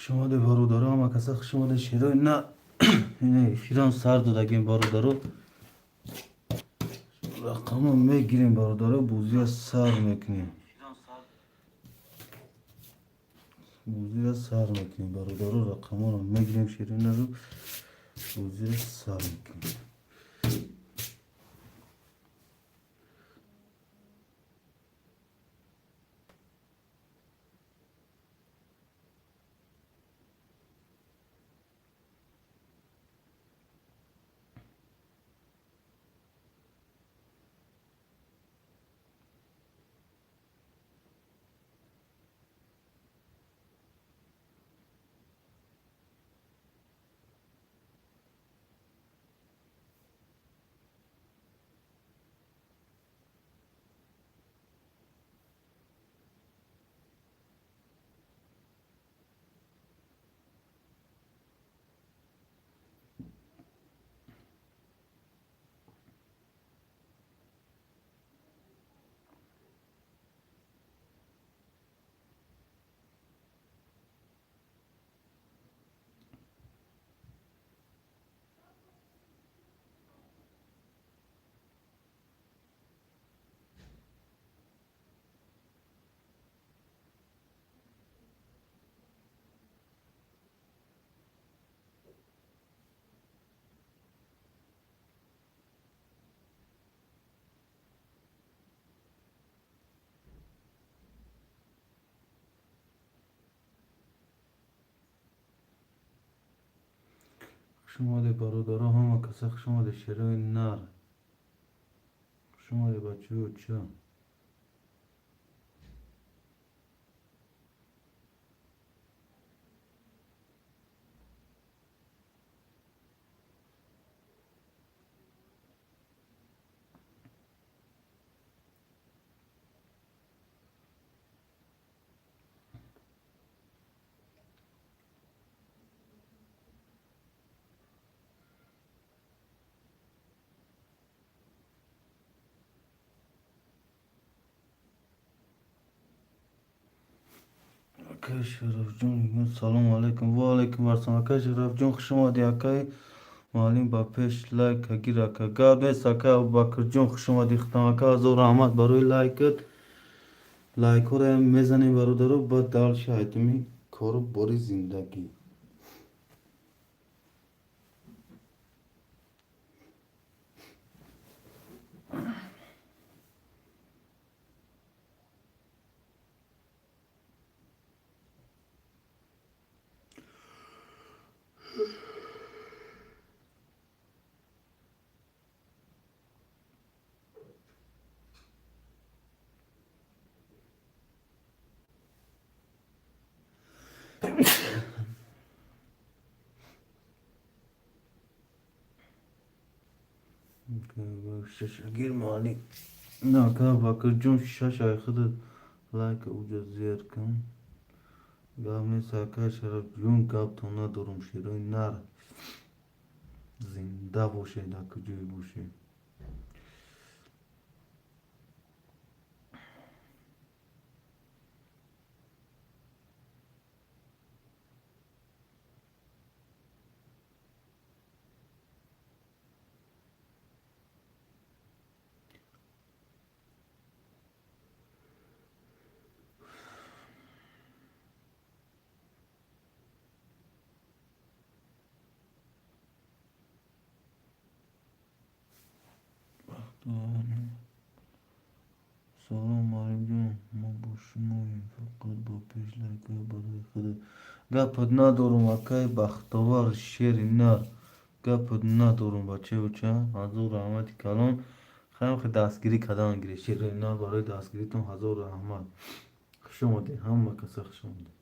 Хушомадед, бародаро, ҳама каса хушомадед. Шерои нар, эфирам сар додагем, бародаро. Рақама мегирем, бародаро, бозия сар мекунем. Бозия сар мекунем, бародаро, рақаморо мегирем, шерои нару бозия сар мекунем. Хушомадед, бародаро, ҳама каса хушомадед. Шерои нар, хушомадед, бачаҳо ча. Акай Шарафҷон мегӯяд: «Салому алайкум». Ва алайкум ассалом, акай Шарафҷон, хуш омадӣ. Акай муаллим, ба пеш лайка гир, ака. Гап нест, акай Абубакрҷон, хуш омадӣ. Хутам, ака, ҳазор раҳмат барои лайкат. Лайкҳоро мезанем, бародаро, баъд дальше айтими кору бори зиндагӣ. Шашагир муаллим. На, ака Абубакрҷон, шаш айхуда лайка уҷа зер кун. Гап нест, акай Шарафҷон, гаптон надорум. Шерои нар, зинда бошед, дар куҷое бошед. Салом, муаллимҷон, мо бо шумоем, фақат ба пеш лайка барои худат. Гапат надорум, акай Бахтовар, шери нар, гапат надорум, бачаюча, ҳазор раҳмати калон. Хайм, хе дастгирӣ кардан гиред. Шерои нар, барои дастгиритон ҳазор раҳмат. Хуш омадед, ҳама каса хуш омадед.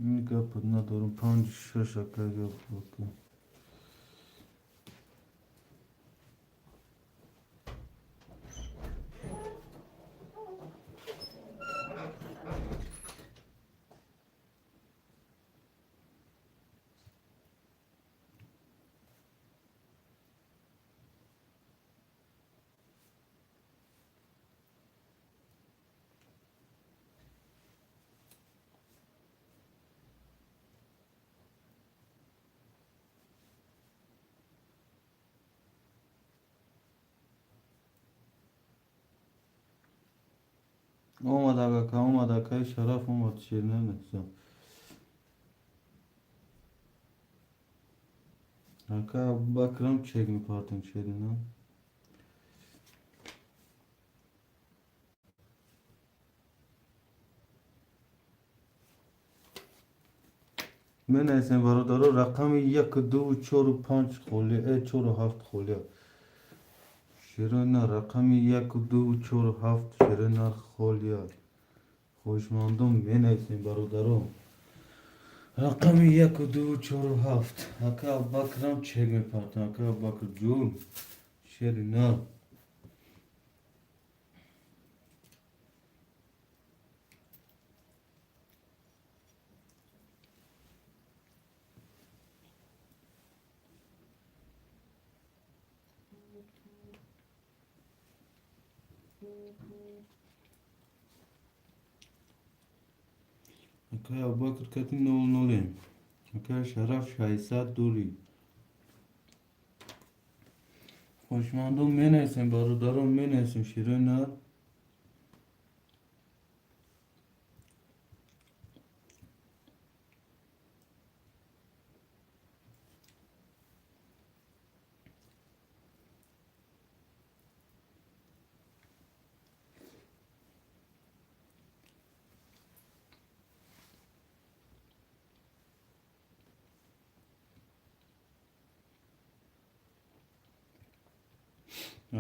Гапат надорам, панҷу шаш, акай гап. Омад, ака, омад, акаи Шараф омад, шерина нақса. Ака Абубакрам чек мепартем, шерина. Менависем, бародаро, рақами як, ду, чору, панҷ холия, чору, ҳафт холия. Шерои нар, рақами як, ду, чору, ҳафт, шерои нар холия. Хоҳишмандон, менависем, бародаро. Рақами як, ду, чору, ҳафт. Ака Абубакрам чек мепартам. Ака Абубакр ҷун, шери нар. Акай Абубакр кати нол нолем. Акай Шараф 600 дорӣ. Хоҳишмандон, менависем, бародарон, менависем, шерои нар.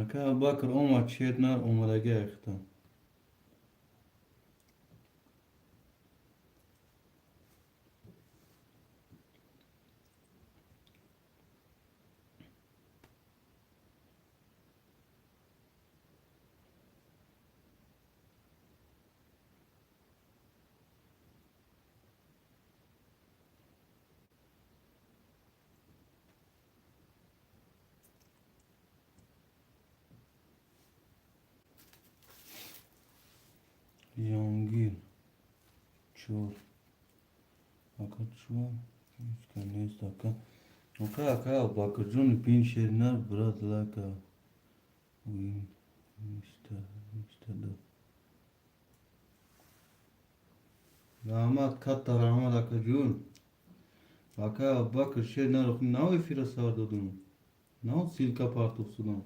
Ака Абубакр омад, шер нар омадагӣ айхтам. Ҷонгир чор. Ака, чор. Ҳечка нест, ака. Ака, ака Абубакрҷон, бин, шери нар, брат, лайка. Уин ништа, ништа ду. Раҳмат, катта раҳмат, акаҷун. Ака Абубакр, шер нар, нав эфира сар додум. Нав ссылка партоф судам.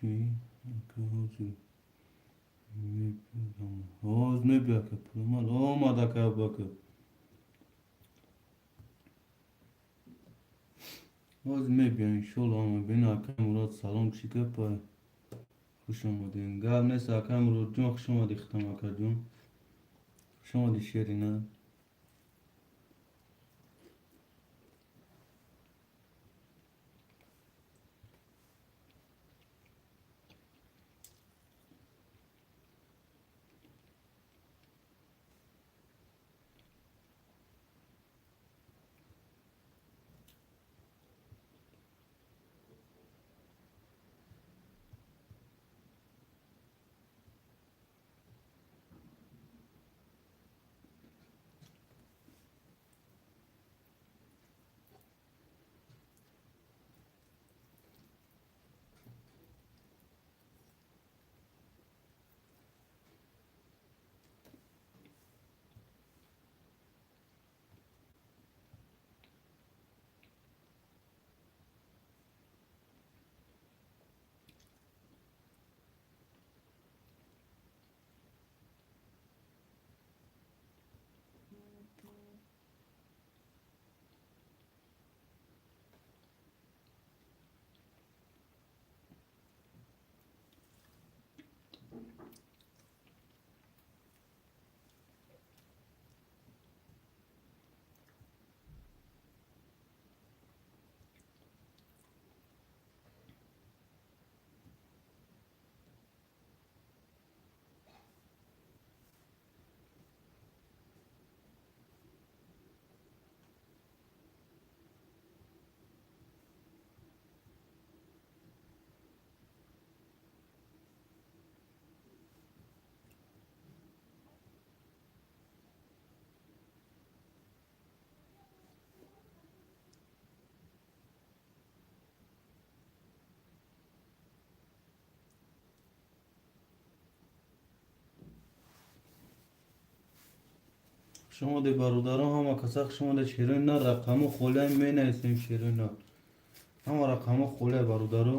Чӣ? Ака, ҳозир мебиёдам. Ҳоз мебиё, ака, пуломад. Омад, ака Абубакр. Ҳозир мебиё, иншолло, омад. Бин, ака Мурод, салом, чӣ гапай? Хуш омадем. Гап нест, ака Муродҷон, хуш омадӣ, хитам, акаҷон. Хуш омадӣ, шерина. Хушомадед, бародарон, ҳама каса хушомадед. Шерои нар, рақаму холия менависем. Шерои нар, ҳама рақаму холия, бародаро.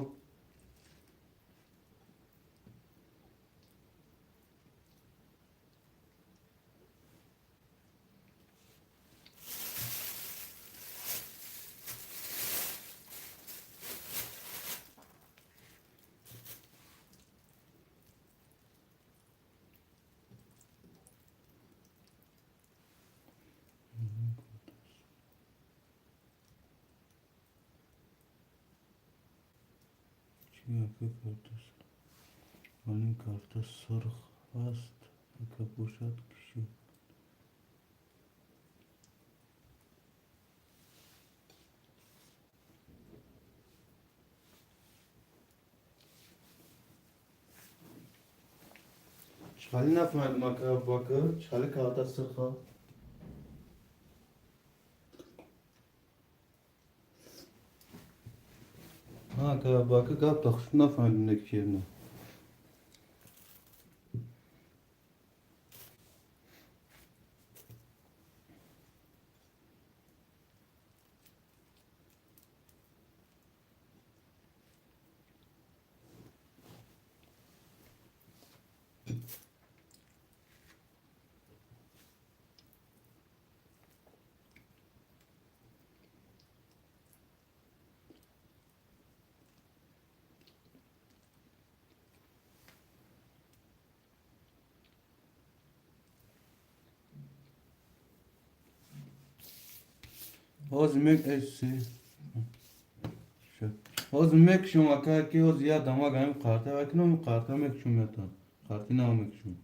Чӣ, ака, карта валин карта сурх аст, ака, бошад киши. Чӣ хали нафаҳмидам, ака Абубакр, чӣ хали карта сурха? Ака Абубакр, гапта хуш нафаҳмидам, некчерна. Ҳозир мек ҳозир мекушум, ака, ки ҳозир як дамак ҳамин қарта вакинам, қарта мекушум, ята қарти нав мекушум.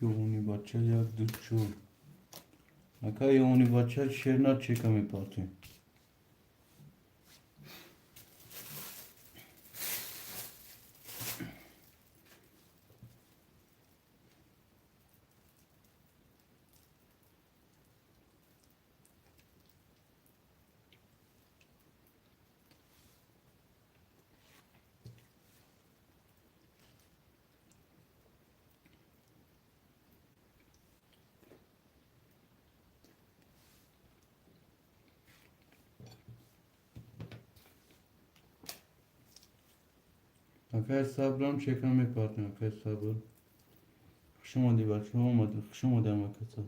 Ёғуни бача, як, ду, чор. Ака, ёғуни бача, шерна чека мепартем. Акай Сабрам чека мепартем, акай Сабр. Хушомадӣ, бачаҳо, омадӣ, хушомадӣ ҳама каса.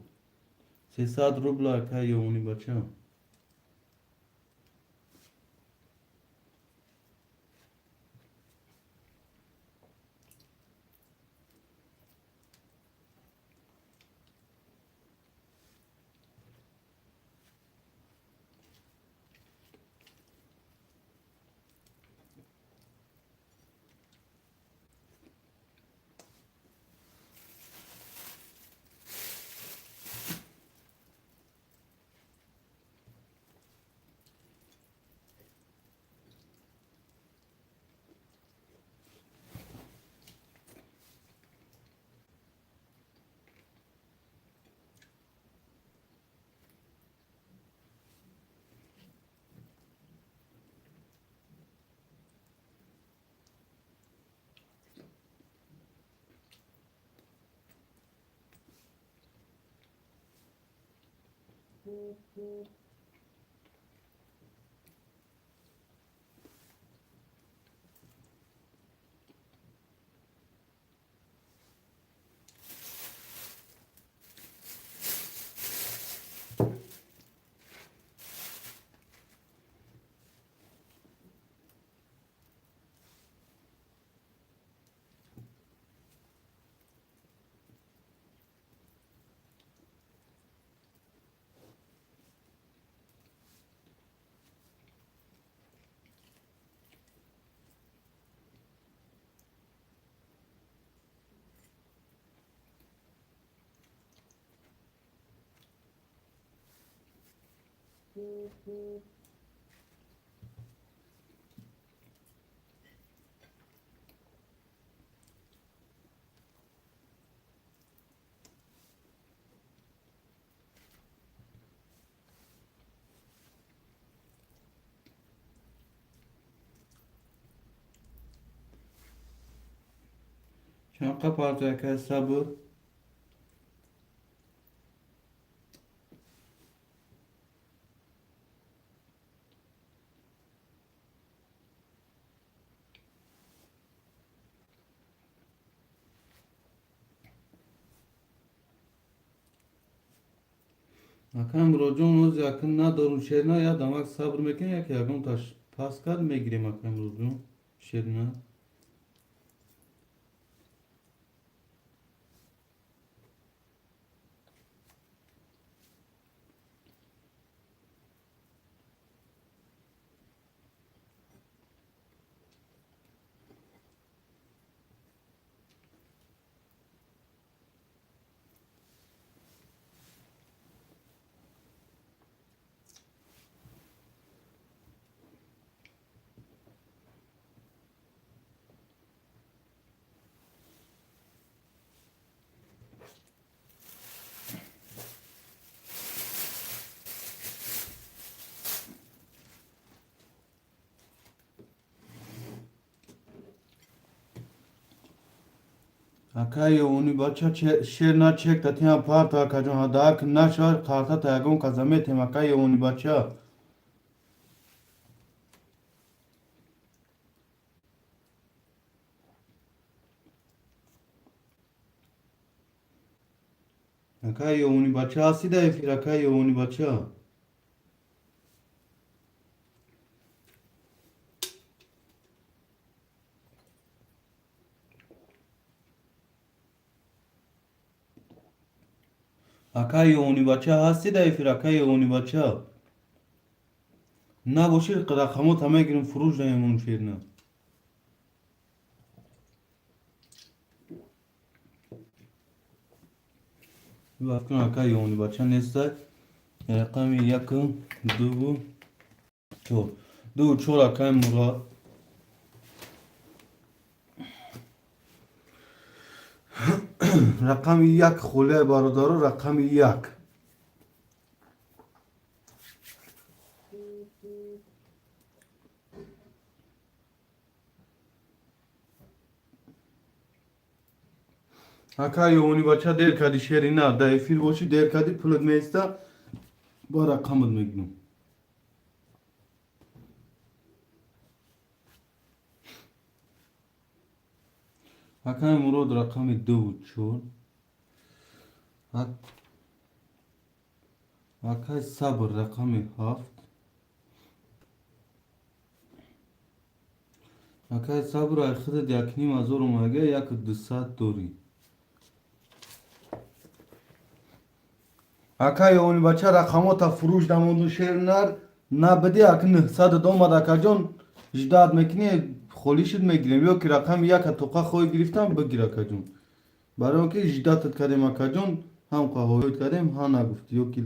300 рубла, акай ёғуни бача. Чанд партия, акай Сабр? Акай Муроҷон, оз якн надорум шерна, я дамак сабр мекунем, як ягон таш пас кард, мегирем, акай Муроҷон, шерна. Акай Ёвони бача, шер на чек татиам парта, акаҷон, ҳадаак нашавад, қартата ягон каза метем, акай Ёвони бача. Акай Ёвони бача, ҳастӣ дар эфир, акай Ёвони бача? Акай Ёвони бача, ҳастӣ дар эфир, акай Ёвони бача? Набошӣ, рақамота мегирем, фурӯш даемон шерна. Вақт акай Ёвони бача нестай. Рақами якм, дуву чор, дуву чор, акай Мурод. Рақами як холияи, бародаро, рақами як. Ака Ёвони бача, дер кардӣ, шери на, дар эфир бошӣ, дер кардӣ, пулат меиста, ба рақамат мегирам. Акаи Мурод, рақами дуву чор. Акаи Сабр, рақами ҳафт. Акаи Сабр, ай худат 1500 омага, яку дусад дорӣ. Акаи Ёвони бача, рақамота фурӯш дамонду, шер нар набиди, ак нӯҳсадат омад, акаҷон, ждать мекунӣ, холӣ шуд, мегирем, ё ки рақами яка тоқа хоҳӣ гирифтан, бигир, акаҷон, барои он ки ждать ат кардем, акаҷон, ҳам қаҳоёт кардем, ҳа нагуфтӣ ё ки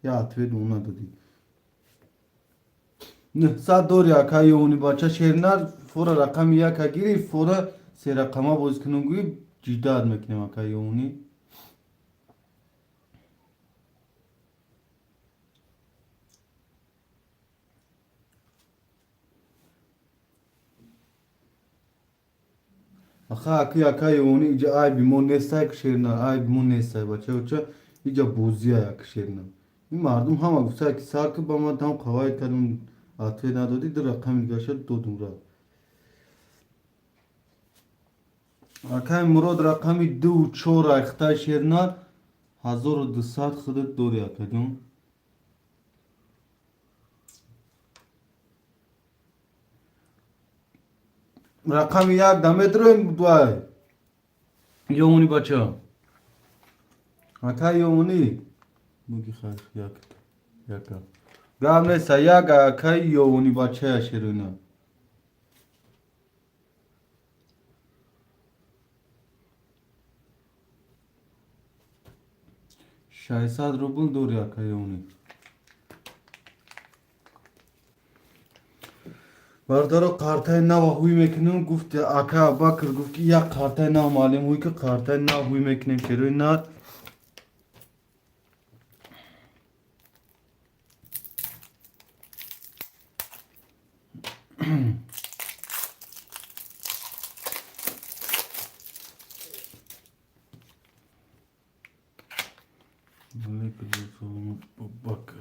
я ответ мо надодӣ. 900 дори, ака Ёвони бача, шернар, фора рақами яка гири, фора се рақама боз кунум, гӯӣ, ждать мекунем, ака Ёвонӣ. Аха, аки ака Ёвонӣ, иҷа айби мо нестай, шерна, айби мо нестай, бачаоча, иҷа бозия, як шерна. Ин мардум ҳама гуфта ки сар ки ба ман там қавайд кардум, ответ надодӣ, ду рақами дигаша додум рафт. Акаи Мурод, рақами дуву чор, айхтай шернар, 1200 худат дорӣ, акаҷон. Рақами як да медроем дуай. Ёвони бача. Ака Ёвонӣ. Буги хайр, як. Яка. Гап неста, як акаи Ёвони бачая, шерина. 600 рубл дори, ака Ёвонӣ. Бародаро, қартаи нава ҳуй мекунем. Гуфт ака Абубакр, гуфт ки як қартаи нав маълим ҳуй ки, қартаи нав ҳуй мекунем, шерои нар. Абубакр.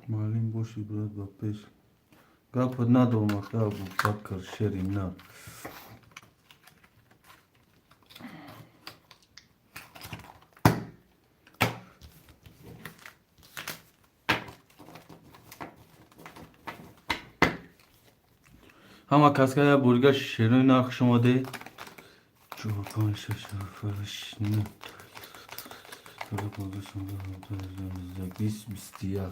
Маълим боши, брат, ба пеш. Гапат надорам, ака Абубакр, шери нар. Ҳама каска як борга шерои нар хуш омадед. Чор, панҷ, шаш, ҳафт, ҳашт, нӯ, 15, 16, 17, 20, 21.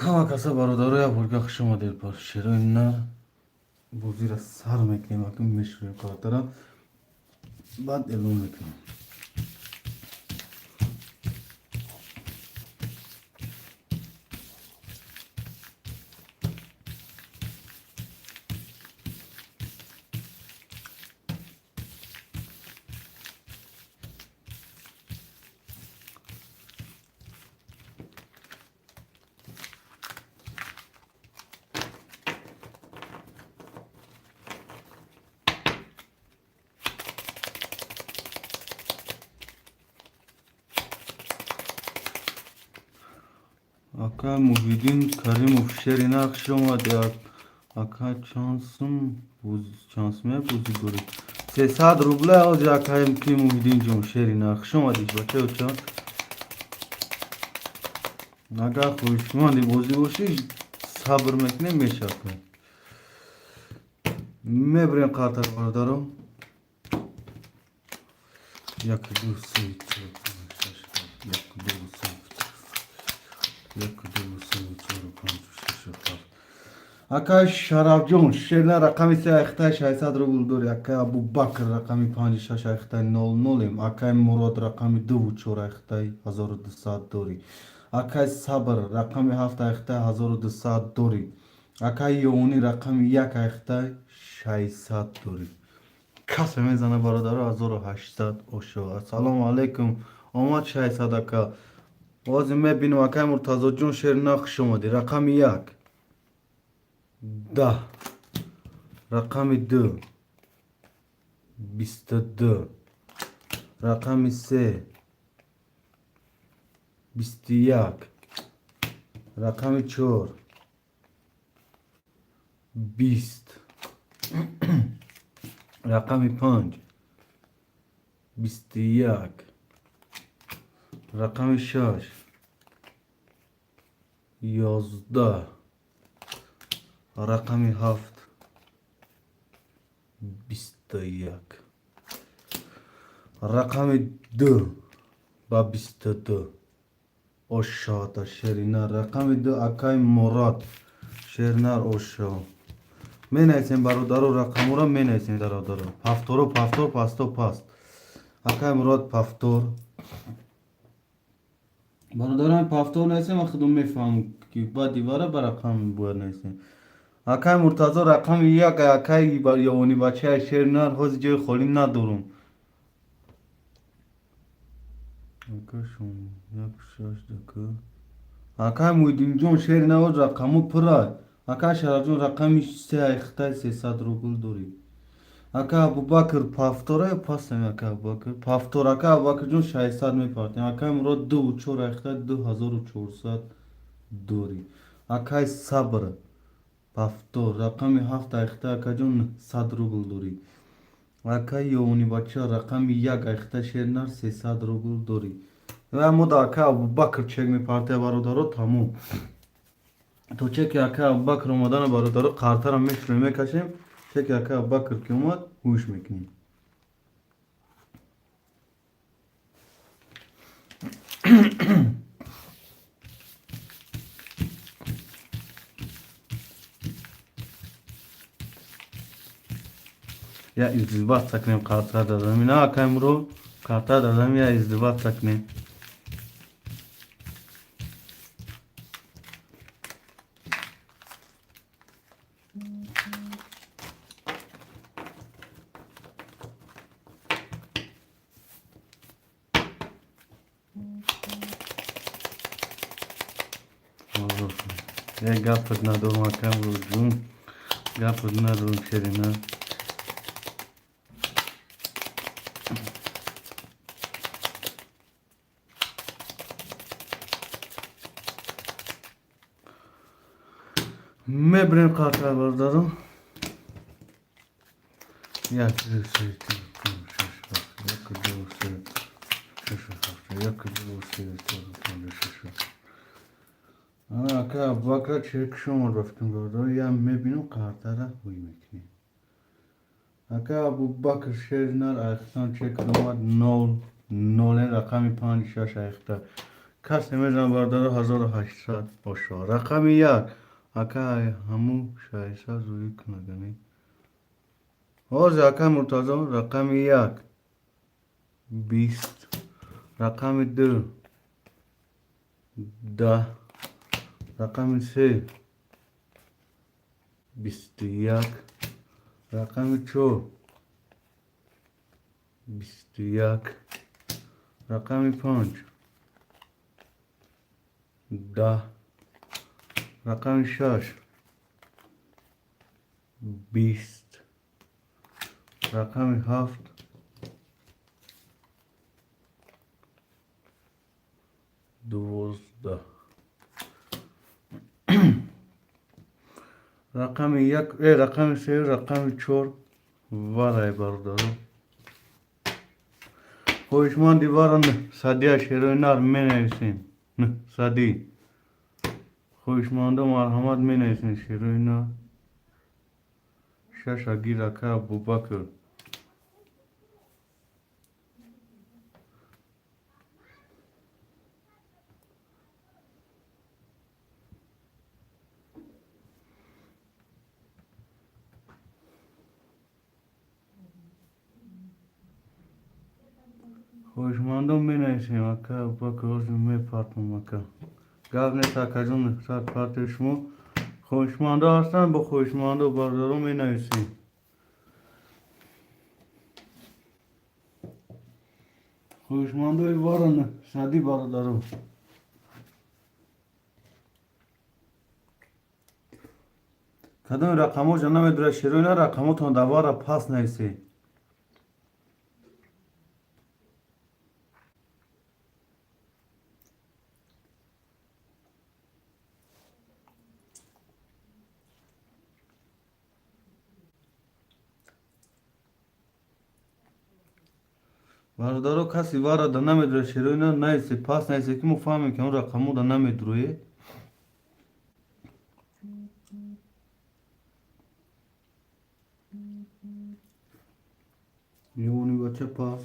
Ҳама каса, бародаро, як борга хуш омадед. Бар шерои нар бозиро сар мекунем, акун мешӯем картара, баъд эълон мекунем. Ака Муҳиддин Каримов, шери нар, хуш омадед. Ака, чанд сум бозӣ доред? 300 рубля ҳозир, акаи Муҳиддинҷон, шери нар, хуш омадед, бачаё. Чанд агар хоҳишманди бозӣ бошӣ, сабр мекунем, мешавад. Мебирем қартаро, бародаро. Як, ду, се, чор, панҷ, шаш, ҳафт. Як, ду, се, як, ду, се, чор, панҷ, шаш, ҳафт. Акай Шарафҷон, шерна, рақами се, айхтай 600 рубл дори. Акай Абубакр, рақами панҷи шаш, айхтай нол нолем. Акай Мурод, рақами дуву чор, айхтай 1200 дори. Акай Сабр, рақами ҳафт, айхтай 1200 дори. Акай Ёнӣ, рақами як, айхтай 600 дори. Касе мезана, бародаро? 1800 ошо. Ассалому алайкум. Омад 600, ака. Ҳозир мебинем. Акай Муртазоҷон, шерна, хуш омадӣ. Рақами як 10, рақами ду 22, рақами се 21, рақами чор 20, рақами панҷ 21, рақами шаш 11, рақами ҳафт 21, рақами ду ба 22. Ошота, шеринар, рақами ду, акай Мурод, шернар, ошо. Менависем, бародаро, рақаморо менависем, бародаро. Повторо, повтор, пасто, паст. Акай Мурод, повтор. Бародарам, повтор нависем, ман худам мефаҳмам, ки баъди вара ба рақам бояд нависем. Акай Муртазо, рақами як, акай Ёвони, бачаи шернар, ҳозир ҷои холӣ надорум. Акашон як шаш дака. Акай Муҳиддинҷон, шери навоз, рақамо пурай. Ака Шарафҷон, рақами се, айхтай 300 рубл дорӣ. Ака Абубакр, повтора ё пастам? Ака Абубакр, повтор. Ака Абубакрҷон, 600 мепартем. Акай Мурод, дуву чор, айхтай 2400 дорӣ. Акай Сабр, повтор, рақами ҳафт, айхтай, акаҷон, 100 рубл дорӣ. Акай ёвони бача, рақами як айхта шернар 300 рубл дорӣ. Ва мо да ака Абубакр чек мепартия, бародаро, тамом. То чеки ака Абубакр омадана, бародаро, қартара мешурем, мекашем. Чеки ака Абубакр ки омад, ҳуш мекунем. Я издиваться кунем қарта дар замин. Акай Муро, қарта дар замин, я издиваться кунем. Я гапат надорам, акай Муро ҷун. Гапат надорам, шерина. Мебирем қарта, бародаро. Як, ду, се, чор, панҷ, шаш, ҳафт. Як, ду, се, шаш, ҳафт. Як, ду, се, чор, панҷ, шаш, ҳафт. Ана ака Абубакра чек шумо рафтем, бародаро, я мебинам, қартара ҳуй мекунем. Ака Абубакр шернар айхтан чек омад, нол нолен, рақами панҷ, шаш айхта. Кас намедонам, бародаро, 1800 бошо. Рақами як, ака, ҳаму 600 рӯӣ кунагани. Ҳозир, ака Муртазо, рақами як 20, рақами ду 10, рақами се 21, рақами чор 21, рақами панҷ 10, рақами шаш 20, рақами ҳафт 12, рақами як, рақами се, рақами чор варай, бародаро. Хоҳишманди вара садия шерои нар менависем. Сади хоҳишмандо, марҳамат, менависем шерои нар. Шаш агир, ака Абубакр. Хоҳишмандон, менависем, ака Абубакр, ҳозир мепартам, ака. Гап нест, акаҷон, сад партии шумо. Хоҳишмандо ҳастанд, бо хоҳишмандо, бародаро, менависем. Хоҳишмандои вара сади, бародаро. Кадоми рақамҳо намедорад шерои на, рақамотон дар вара пас нависед. Бародаро, каси варада намедорад шерои на, нависе, пас нависе, ки мо фаҳмем, ки он рақамҳода намедуроед. Ливони бача, пас.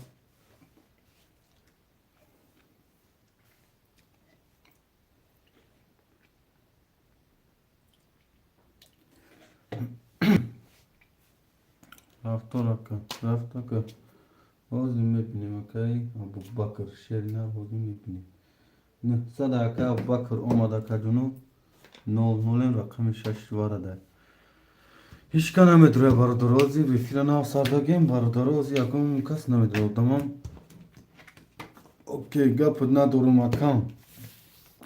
Рафтор, ака, рафт, ака. Ҳозир мебинем, акаи Абубакр шерина, ҳозир мебинем. 900 ака Абубакр омад, акаҷоно, нол нолем, рақами шаш варада. Ҳеҷ ка намедурояд, бародаро, ҳозир эфира нав сардагем, бародаро, ҳозир ягон кас намедурояд, одамам. Окей, гапат надорум, акам.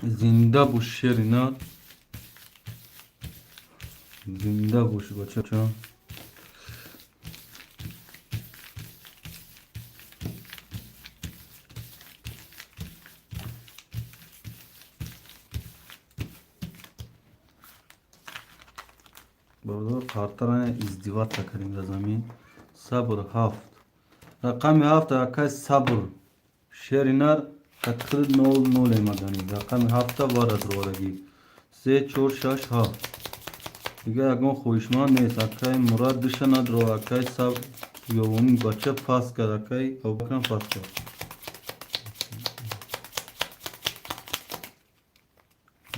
Зинда бош, шерина. Зинда боши, бача. Бародаро, қартара издеваться кардем дар замин. Сабр ҳафт. Рақами ҳафт акай Сабр. Шери нар катхир нол нол эмадани. Рақами ҳафта варад роварагӣ. Се, чор, шаш, ҳафт. Дига ягон хоҳишманд нест. Акай Мурад душа надро, акай Сабр ёвони бача пас кард, акай Абубакрам пас кард.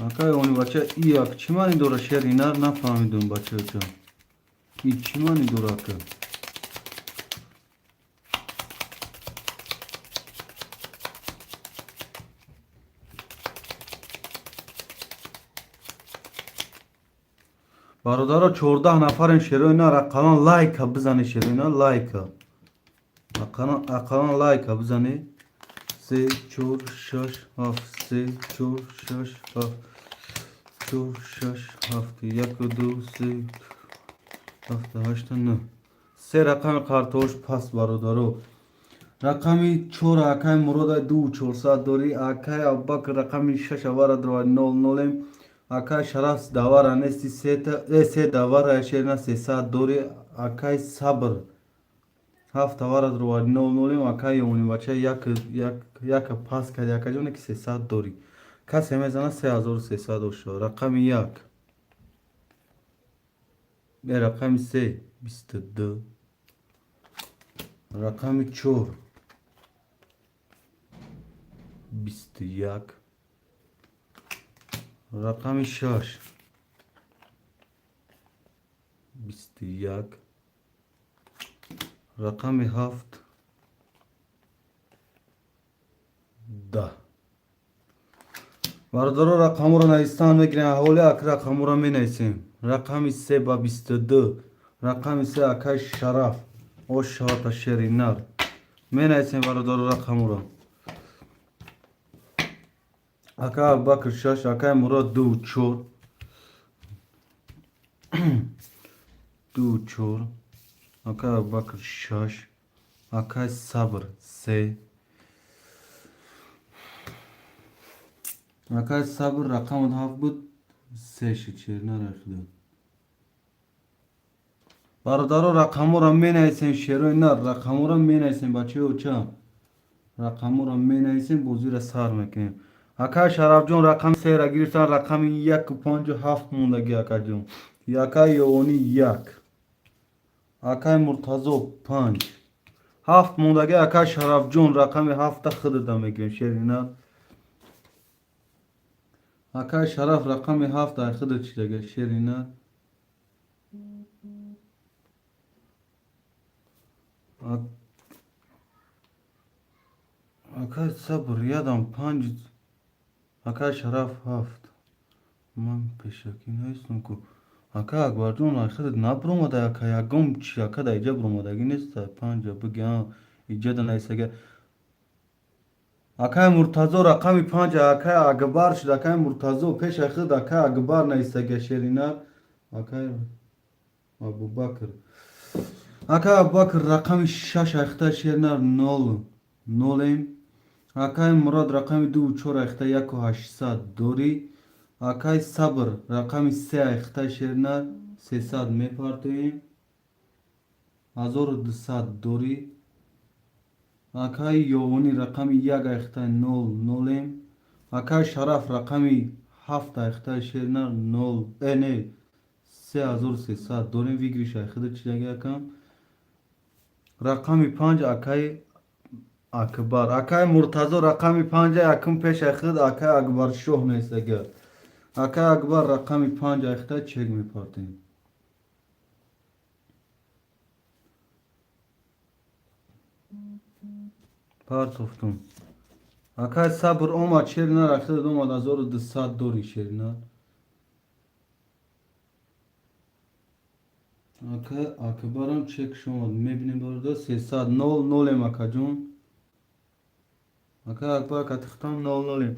Акай ёвони бача и як чӣ маъни дора шери нар нафаҳмидум бачаҷон. И чӣ маъни дора ака? Бародаро 14 нафарем шерои нар ақаллан лайка бизане шерои нар лайка. Ақаллан лайка бизане. Се, чор, шаш, ҳафт, се, чор, шаш, ҳафт, чор, шаш, ҳафт, як, ду, се, ҳафт, ҳашт, нӯҳ. Се рақами қартош пас бародаро. Рақами чор акай Мурода ду чорсад дорӣ, акай Абубакр рақами шаш авара дорад нол нолем. Акай Шараф давара нести се давара шерна сесад дорӣ, акай Сабр ҳафт давара дорад нол нолем, акай ёвони бача як як яка пас кард якаҷоне ки сесад дорӣ. Касе мезана 3300 ошо. Рақами як. Рақами се 22. Рақами чор 21. Рақами шаш 21. Рақами ҳафт 10. Бародаро рақамҳоро навистан мегирем. Аҳоли ак рақамҳоро менависем. Рақами се ба 22. Рақами се акай Шараф. Ош шавата шери нар. Менависем бародаро рақамҳоро. Акай Абубакр шаш, акай Мурод ду чор. Ду чор. Акай Абубакр шаш. Акай Сабр се. Акай Сабр рақами ҳафт буд, се шид шер нарахида. Бародаро рақамҳоро менависем шерои нар, рақамҳоро менависем бачаи оча. Рақамҳоро менависем, бозиро сар мекунем. Акай Шарафҷон рақами сера гирифтан, рақами яку панҷу ҳафт мондагӣ акаҷон. Акай Ёвонӣ як. Акай Муртазо панҷ. Ҳафт мондагӣ акай Шарафҷон рақами ҳафта худада мегирем шери нар. Акай Шараф рақами ҳафт ай худа чидага шери нар. Акай Сабр ядам панҷ. Акай Шараф ҳафт. Ман пешакӣ наистам ку. Акай Акбарҷон ай худат набуромада ака ягон чи ака дар иҷа буромадагӣ нест панҷа биги иҷада наистага. Акай Муртазо рақами панҷ акай Акбар шуд акай Муртазо пеш ай худ акай Акбар наистага шери нар. Акай Абубакр. Акай Абубакр рақами шаш айхта шери нар нол нолем. Акай Мурод рақами ду чор айхта яку ҳаштсад дорӣ. Акай Сабр рақами се айхта шери нар сесад мепартоем. 1200 дорӣ. Акай Ёвонӣ рақами як айхта нол нолем. Акай Шараф рақами ҳафт айхта шери нар нол не 3300 дорем. Выигрыш айхида чидаги акам. Рақами панҷ акай Акбар. Акай Муртазо рақами панҷ якум пеш айхид акай Акбаршоҳ нест агар. Акай Акбар рақами панҷ айхта чек мепартем. Партофтум. Акай Сабр омад шери нар айхидат омад 1200 дорӣ шери нар. Акай Акбарам чекш омад. Мебинем бародар сесад нол нолем акаҷон. Акай Акбар катихтам нол нолем.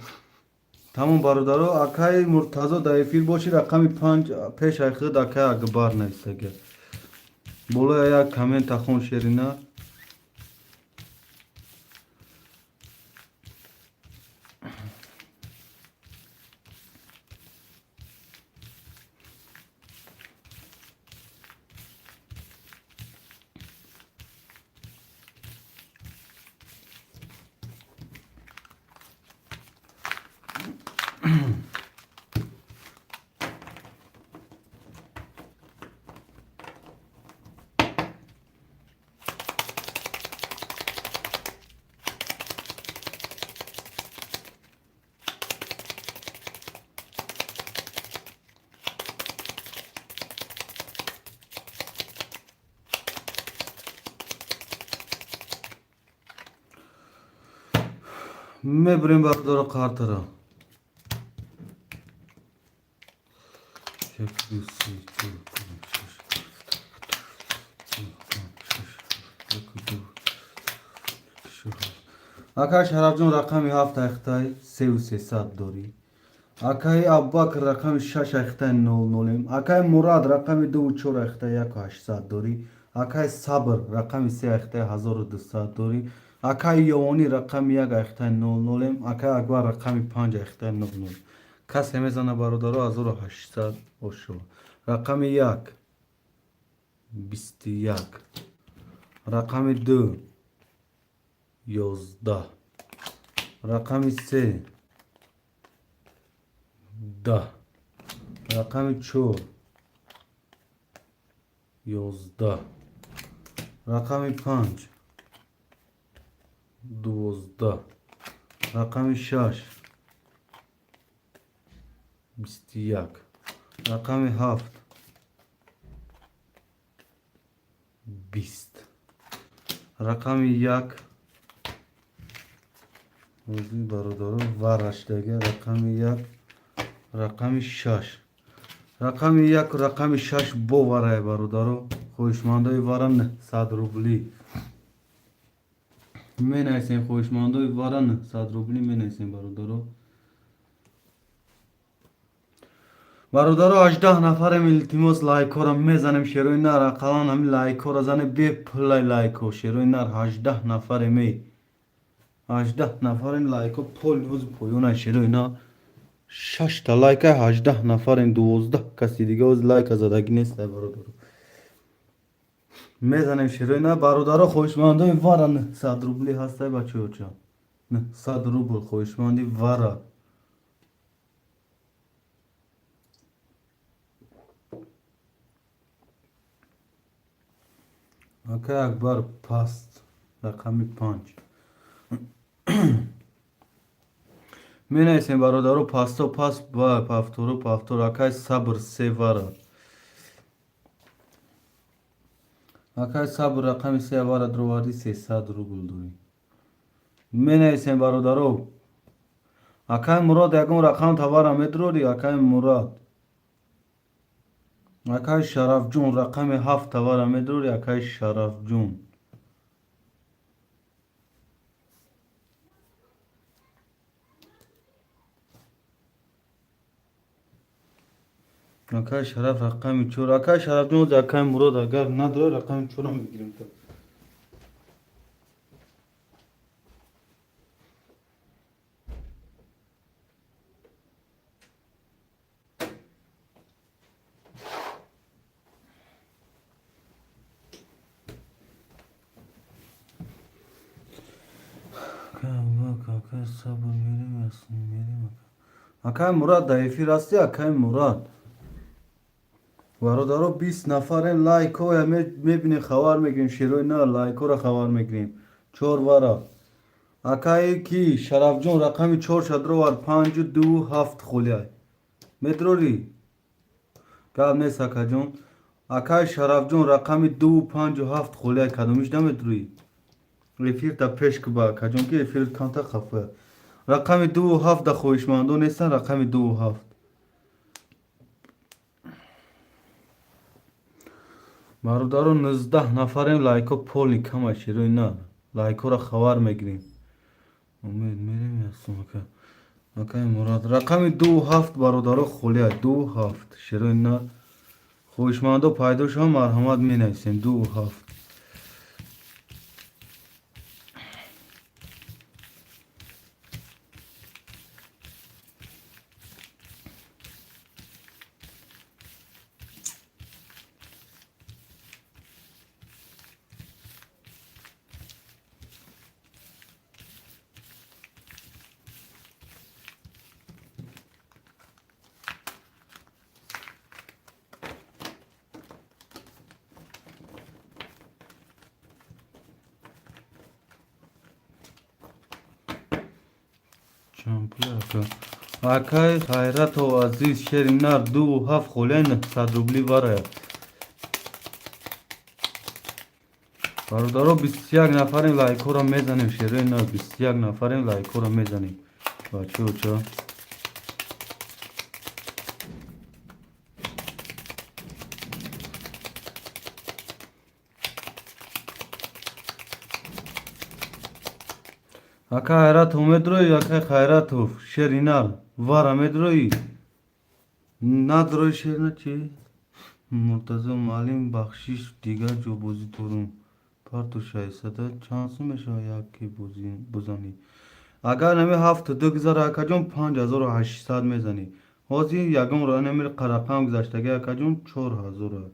Тамом бародаро, акай Муртазо дар эфир боши рақами панҷ пеш айхид акай Акбар нависага. Болоя як коммента хон шери нар. Мебурем, бародаро, қартара. Як, ду, се, чор, панҷ, шаш, шаш, як, ду, шаш. Акай Шарафҷон, рақами ҳафт айхтай севу сесад дорӣ. Акаи Абубакр, рақами шаш айхтай нол нолем. Акаи Мурад, рақами дуву чор айхтай яку ҳаштсад дорӣ. Акаи Сабр, рақами се айхтай 1200 дорӣ. Акаи Ёвонӣ, рақами як айхтай нол нолем. Акаи Акбар, рақами панҷ айхтай нол нол. Касе мезана, бародаро, 1800 ошо. Рақами як 21, рақами ду 11, рақами се 10, рақами чор 11, рақами панҷ 12, рақами шаш 21, рақами ҳафт 20, рақами як. Бародаро, вараштага рақами як, рақами шаш, рақами як, рақами шаш боварай. Бародаро, хоҳишмандои вара 900 рубли менависем. Хоҳишмандои вара 900 рубли менависем, бародаро. Бародаро, 18 нафарем, илтимос, лайкҳоро мезанем. Шерои нар, ақаллан ҳамин лайкҳоро зане, бепулай лайкҳо. Шерои нар, 18 нафарем, эй, 18 нафарем, лайкҳо пол ҳози поёнай. Шерои нар, шашта лайка, 18 нафарем, 12 каси дига ҳози лайка задагӣ нестай. Бародаро, мезанем, шерои нар. Бародаро, хоҳишмандои вара 900 рубли ҳастай, бачаёча? 900 рубл хоҳишманди вара. Акай Акбар, паст, рақами панҷ менависем, бародаро. Пасто паст ва пафтору пафтор. Акай Сабр, се вара. Акай Сабр, рақами се вара дроварди, 300 рубл дорӣ. Менависем, бародаро. Акай Мурод, ягон рақам тавара медрорӣ, акай Мурад? Акай Шарафҷон, рақами ҳафт тавара медрорӣ, акай Шарафҷон? Акай Шараф, рақами чор. Акай Шарафҷон, акай Мурод, агар надорӣ, рақами чорам мегирем. Акай Сабр, мерем, мерем. Акай Мурад, дар эфир ҳастӣ, акай Мурад? Бародаро, 20 нафарем, лайкҳоя мебинем, хабар мегирем. Шерои на, лайкҳоро хабар мегирем. Чор вара. Акае ки Шарафҷон, рақами чор шадровар, панҷу ду ҳафт холиай медрорӣ? Гап нест, акаҷон. Акаи Шарафҷон, рақами ду панҷу ҳафт холиай, кадомиш намедурӣ? Эфирта пеш куба, акаҷон, ки эфир камтар хафоя. Рақами дуву ҳафт да хоҳишмандон нестанд? Рақами дуву ҳафт. Бародаро, 19 нафарем, лайкҳо полный кама. Шерои на, лайкҳоро хабар мегирем. Умед, мерем ясум. Акаи Мурад, рақами дуву ҳафт, бародаро, холия, дуву ҳафт. Шерои на, хоҳишмандо пайдо шаванд, марҳамат, менависем дуву ҳафт. Чанд пул ака? Акай Хайратов азиз, шери нар, 2,7 холияи 900 рубли варая. Бародаро, 21 нафарем, лайкҳоро мезанем. Шерои нар, 21 нафарем, лайкҳоро мезанем. Бачаоча, ака Хайратов медрои? Акай Хайратов, шери нар, вара медрои, надрои? Шер нар чи? Муртазо муаллим, бахшиш, дигар ҷо бозӣ дорум. Парту 600 чанд сум мешавад яке бузанӣ? Агар нами 7-2 гузара, акаҷон, 5800 мезанӣ. Ҳозир ягон нами рақам гузаштаги, акаҷон, 4000.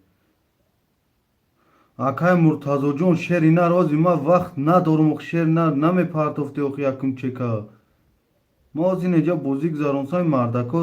Акай Муртазоҷон, шери нар, ҳозир ман вақт надорум. Шери нар, намепартофти охи якум чека. Ма ҳозир инҷа бозӣ гузаронсам, мардако.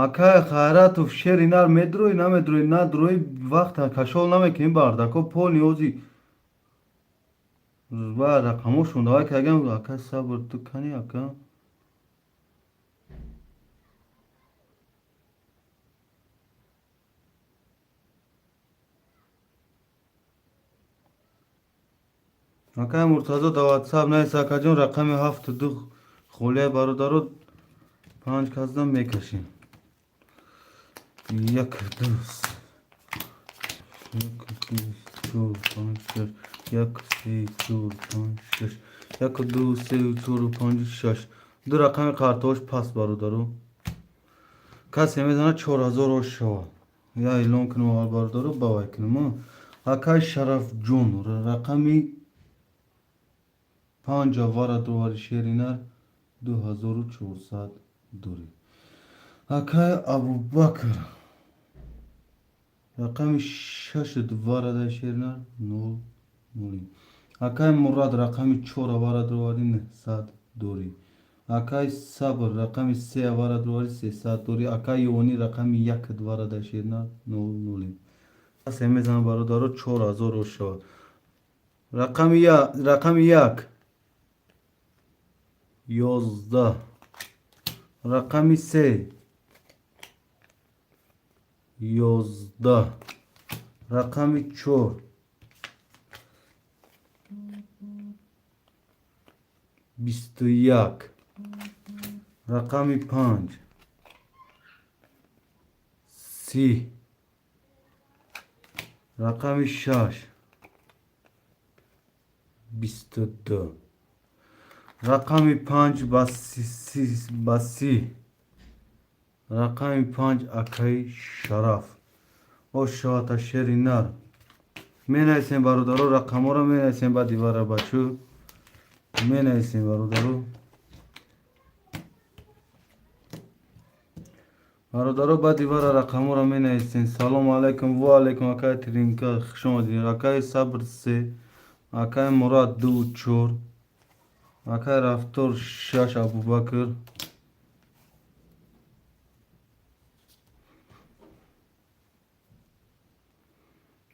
Акай Хайратов, шери нар, медрои, намедрои? Надрои, вақт кашол намекунем. Бардако пони ҳози ва рақамошон давай кагам. Ака, сабр, ту кани, ака? Акай Муртазо да ватсап наист, акаҷон. Рақами 7-2 холия, бародаро, панҷ каздан мекашем. Як, ду, як, ду, чор, панҷ, шаш, як, се, чор, панҷ, шаш, як, ду, се, чор, панҷ, шаш. Ду рақами қартош паст, бародаро. Касе мезанад, 4000 ош шавад. Я эълон кунам аввал, бародаро, бавай кунам. Акай Шарафҷон, рақами панҷа вара довари, шеринар, 2400 дорӣ. Акай Абубакр, рақами шашт варада, шеринар, нол ноли. Акай Мурад, рақами чора вара доварӣ, 900 дорӣ. Акай Сабр, рақами се вара доварӣ, 300 дорӣ. Акай Ёнӣ, рақами як варада, шеринар, нол ноли. Касе мезанад, бародаро, 4000 ош шавад. Рақами як, 11, рақами се, 11, рақами чор, 21, рақами панҷ, 30, рақами шаш, 22, рақами панҷ ба 30, рақами панҷ, акаи Шараф ош шавата. Шери нар, менависем, бародаро, рақамҳоро менависем ба дивара, бачу, менависем, бародаро. Бародаро, ба дивара рақамҳоро менависем. Салому алайкум. Ва алайкум, акаи Тринка, хуш омадед. Акаи Сабр, се, акаи Мурад, ду, чор, акаи Рафтор, шаш, Абубакр.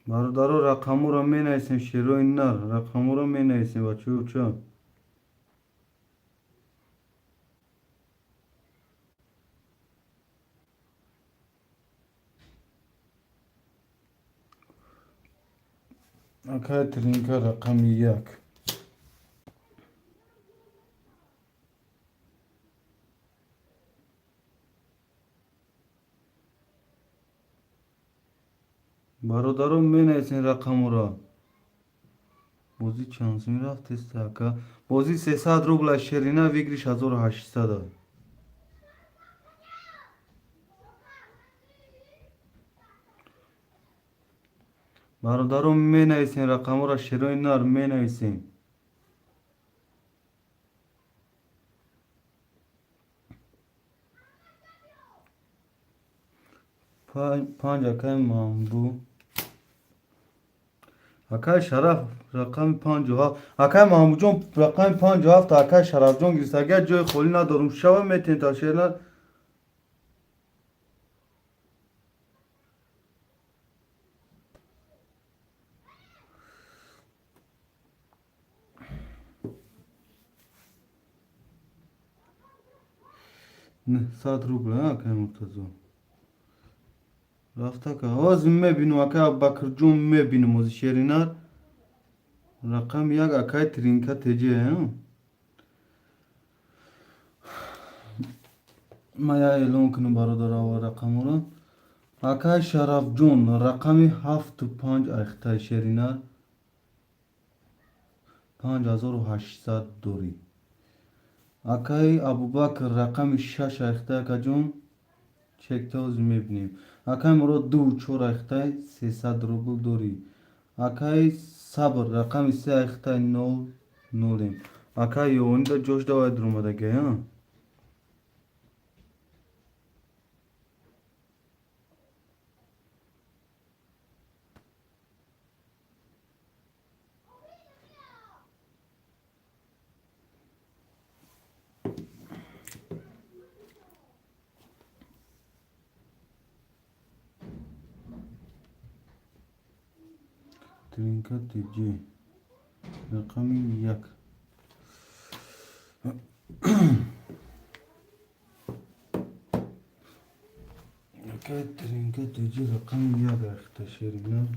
Бародаро, рақамҳоро менависем. Шерои нар, рақамҳоро менависем, бачаоча. Акаи Тринка, рақами як. Бародаро, менависем рақамҳоро. Бозӣ чанд сум рафтеста, ака? Бозӣ 300 рубла, шерина, выигрыш 1800. Бародаро, менависем рақамҳоро. Шерои нар, менависем. Панҷ, акаи Мамбу. Акай Шараф рақами 57. Акай Маҳмудҷон рақами 57 акай Шарафҷон гирифт. Агар ҷои холӣ надорум, шава метавонед та шернар. 900 рубл, акай Муртазо. Рафта ка. Ҳозир мебинум, акай Абубакрҷон, мебинум ҳозир шеринар. Рақами 1 акай Тринка ТЖ. Ман я эълон кунам, бародарава, рақамҳоро. Акай Шарафҷон рақами 7-у 5 айхтаи шеринар. 5800 дорӣ. Акай Абубакр рақами 6 айхтай, акаҷон. Чекта ҳозир мебинем. Акай Мурод 2-у 4 айхтай, 300 рубл дорӣ. Акай Сабр рақами 3 айхтай, нол нолем. Акай Ёнида ҷош давай дуромадагай. Тринка ТЖ рақами 1. Акай Тринка ТЖ рақами 1 айхта шеринар.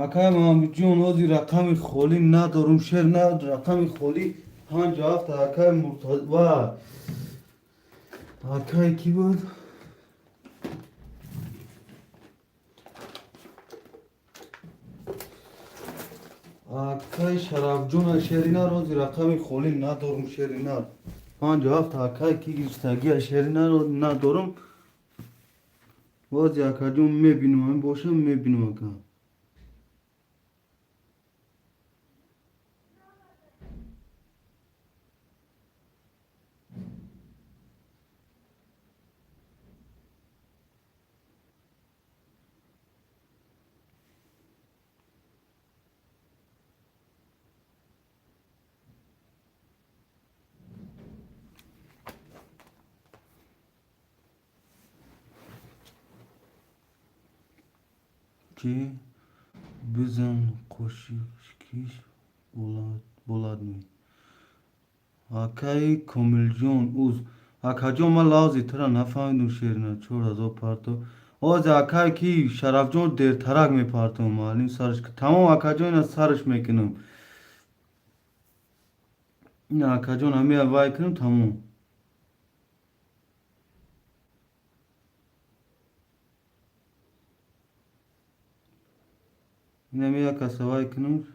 Акай Маҳмудҷон, ҳозир рақами холӣ надорум, шер на, рақами холӣ 57 акай Муртаза. Акай кӣ буд? Акай Шарафҷон, шеринар, ҳозир рақами холӣ надорум, шеринар. 57 акай кӣ гирифтагия, шеринар, надорум. Бози акаҷон мебинум, ҳамин бошам мебинум, ака. Чӣ бизан қошикиш боладми? Акаи Комилҷон уз. Акаҷон, ман лавзи тура нафаҳмидум, шерина, 4000 парто. Ҳозир акай ки Шарафҷон дертарак мепартом, муаллим сараш. Тамом, акаҷон, ина сараш мекунам. Ина, акаҷон, ҳамия вай кунам, тамом. Инами як каса вай кунам.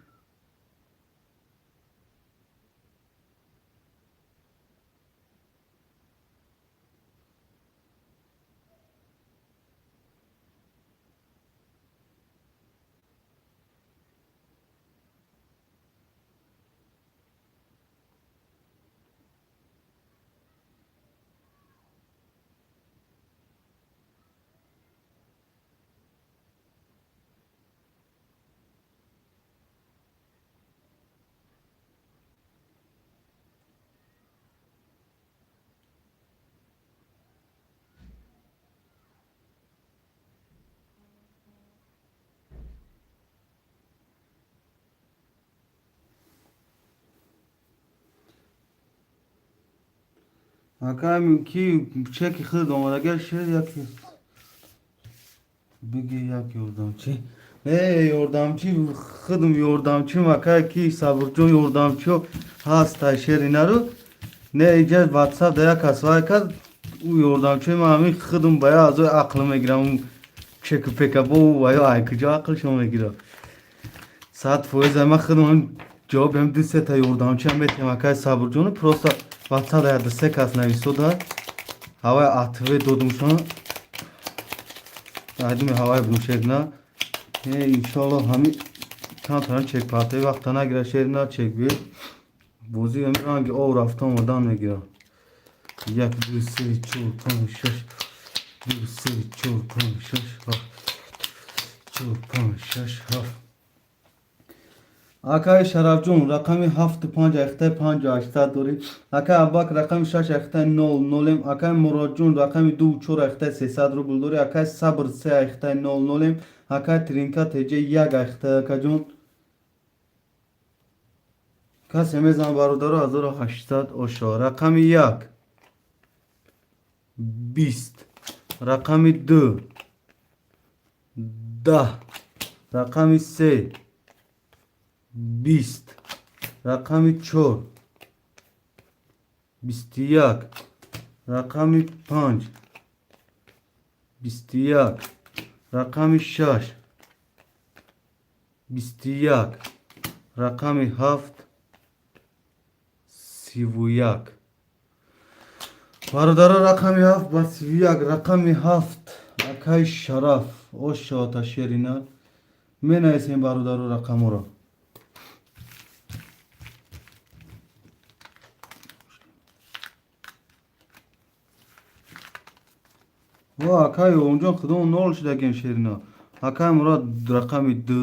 Акай ки чеки худ омадагар шер яки биги як ёрдамчӣ. Не, ёрдамчӣ худм ёрдамчим, акай ки Сабурҷон ёрдамчио ҳаст шер инару. Не, иҷа ватсап да як кас вай кард, ӯ ёрдамчии ман ҳамин худм ба я азои ақл мегирам, чеку пека бо ваё ай куҷо ақлшон мегирад. 100% ман худам ҷавобем ду сета ёрдамчиам метиҳам, акай Сабрҷону. Просто ватсап я ду се кас нависода, ҳавай ответ додумшон, айдуми ҳавай будум, шерина. Иншоалло, ҳами камтарам чек партои вақта нагира, шерина, чек биёд, бозӣ ҳами ранги ов рафта омадан мегирад. Як, ду, се, чор, панҷ, шаш, ду, се, чор, панҷ, шаш, ҳафт, чор, панҷ, шаш, ҳафт. Акаи Шарафҷон, рақами ҳафту панҷ ахтаи 5800 дорӣ. Акаи Аббак, рақами шаш ахтаи нол нолем. Акаи Муродҷон, рақами ду чор ахтаи 300 рубл дорӣ. Акаи Сабр, се ахтаи нол нолем. Акаи Тринка теҷа, як ахтаи. Акаҷон, касе мезанад, бародаро? 1800 ошо. Рақами як 20, рақами ду 10, рақами се 20, рақами чор 21, рақами панҷ 21, рақами шаш 21, рақами ҳафт 31. Бародаро, рақами ҳафт ба 31. Рақами ҳафт, акаи Шараф, ошота, шерина. Менависем, бародаро, рақаморо. Ва акаи Онҷон, худо нол шудагем, шерина. Акаи Мурод, рақами ду.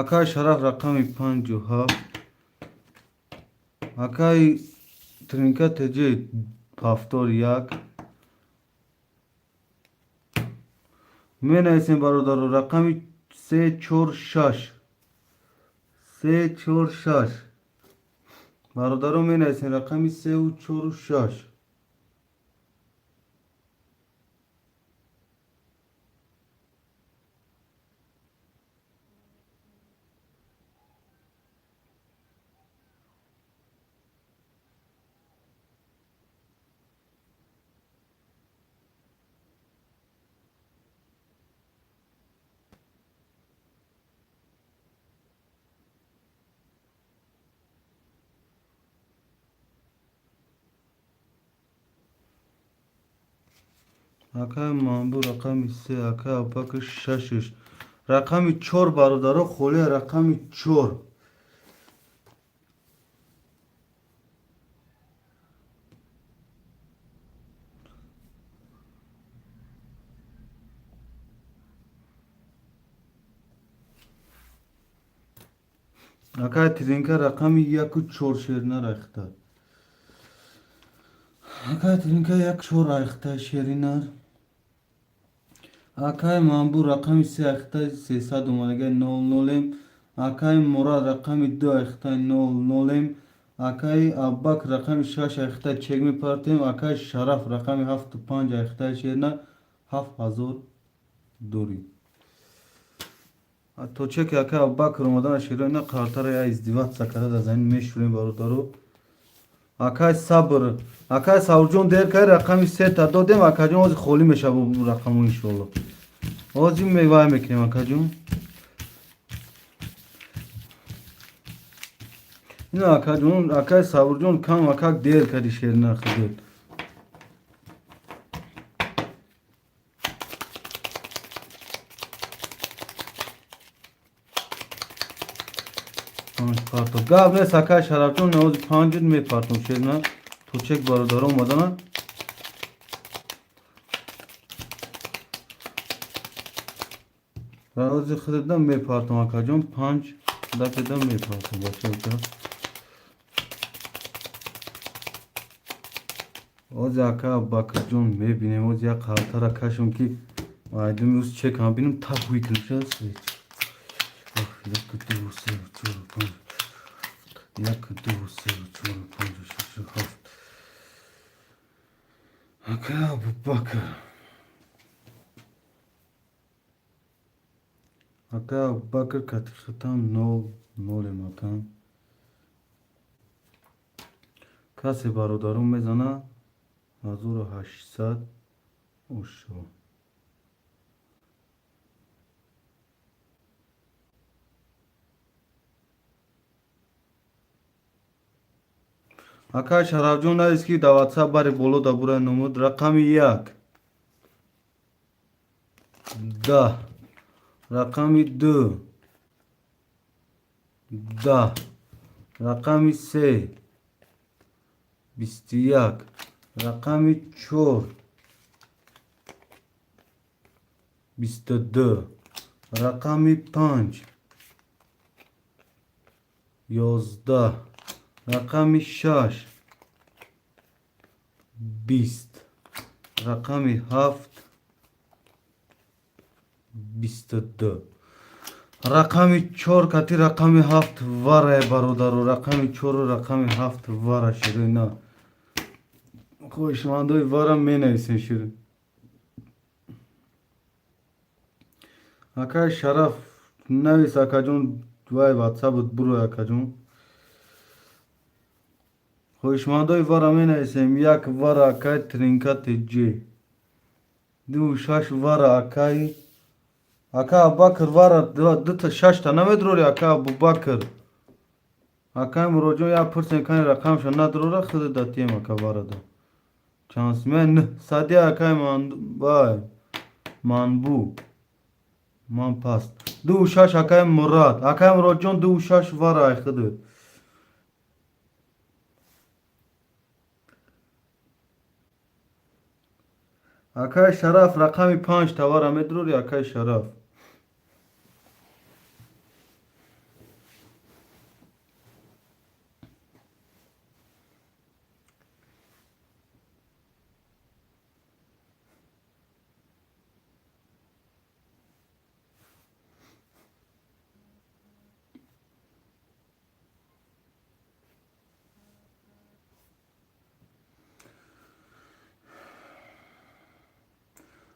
Акаи Шараф, рақами панҷу ҳафт. Акаи Тринка теҷи, 71. Менависем, бародаро, рақами се, чор, шаш, се, чор, шаш. Бародаро, менависем рақами сеу чору шаш. Акаи Манбу, рақами се. Акаи Абубакр, шашш. Рақами чор, бародаро, холия, рақами чор. Акаи Тринка, рақами яку чор, шерина рахта. Акаи Тринка, як чор рахта, шеринар. Акаи Манбу, рақами се ахтаи 300 омадагай, нол нолем. Акаи Мурад, рақами ду ахтаи нол нолем. Акаи Аббак, рақами шаш ахтаи чек мепартем. Акаи Шараф, рақами ҳафту панҷ ахтаи, шерина, 7000 дорӣ. То чеки акаи Аббакр омадана, шероина, қартара я издеваться карда дар замин мешӯрем, бародаро. Акаи Сабр, акаи Сабрҷон, дер карди, рақами сета додем, акаҷон, ҳозир холӣ мешава рақамо, иншоалло. Ҳозир мевай мекунем, акаҷон. Ина, акаҷон, акаи Сабрҷон, кам акак дер карди, шерина, худот. Панҷ парто. Гап нест, акаи Шарафҷон, ҳозир панҷ мепартом, шерина, то чек бародаро омадана. Ҳозир худатам мепартом, акаҷон, панҷ дақиқа мепартом, бачака. Ҳозир, ака Абубакрҷон, мебинем, ҳозир як қалтара кашам, ки айдуми уз чекам бинам, тап ҳуй кунам. Як, ду, се, чор, панҷ. Як, ду, се, чор, панҷ, шаш, ҳафт. Ака Абубакр. Ака Абубакр, катихатам нол нолем, акам. Касе, бародарон, мезана? 1800 ошо. Акай Шарафҷон, навис, ки дар Ватсап бари боло да бурай номуд. Рақами як 10, рақами ду 10, рақами се 21, рақами чор 22, рақами панҷ 11, рақами шаш 20, рақами ҳафт 22. Рақами чор кати рақами ҳафт варае, бародару, рақами чору рақами ҳафт вара, ширина. Хоҳишмандои вара менависем, ширин. Акай Шараф, навис, акаҷон, вай Ватсапот бурой, акаҷон. Хоҳишмандои вара менависем. Як вара акай Тринка Тж, ду шаш вара ака Абубакр, вара дута шашта намедрори, ака Абубакр. Акай Муроҷон, як пурсем, кани рақамша надрора, худ датием, ака. Варада чансмен сади, акай вай манбу ман паст. Ду шаш, акай Мурад, акай Муроҷон, ду шаш вара ай худат. Акай Шараф, рақами панҷ тавара медрори, акай Шараф?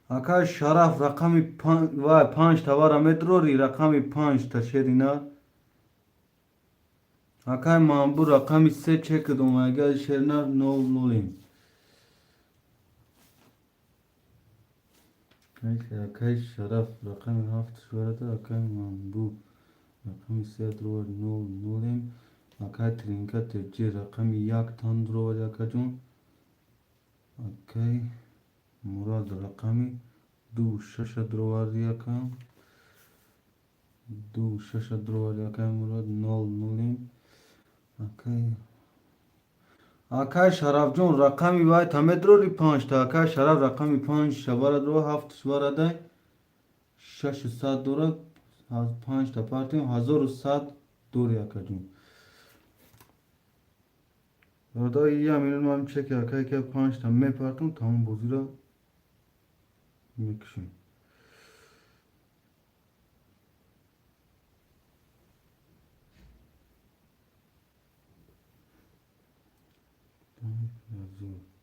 Акай Шараф, рақами вай панҷ тавара медрори, рақами панҷта, шерина? Акай Манбу, рақами се чек домайга, шерина, нол нолем. Акай Шараф, рақами ҳафт шуарада. Акай Манбу, рақами се дровар, нол нолем. Акай Тринка Теҷи, рақами як тан дровари, акаҷон. Акай Мурад, рақами ду шаша дроварди, ака. Ду шаша дроварди, акай Мурад, нол нолем. Акай Шарафҷон, рақами вай та медрори, панҷта? Акай Шараф, рақами панҷ шавара дро, ҳафт шаварадай, шашу сад дора, панҷта партием, 1100 дори, акаҷон. Бародари, я минут, ман чеки акай ка панҷта мепартам, тамом, бозиро мекушем. 5000.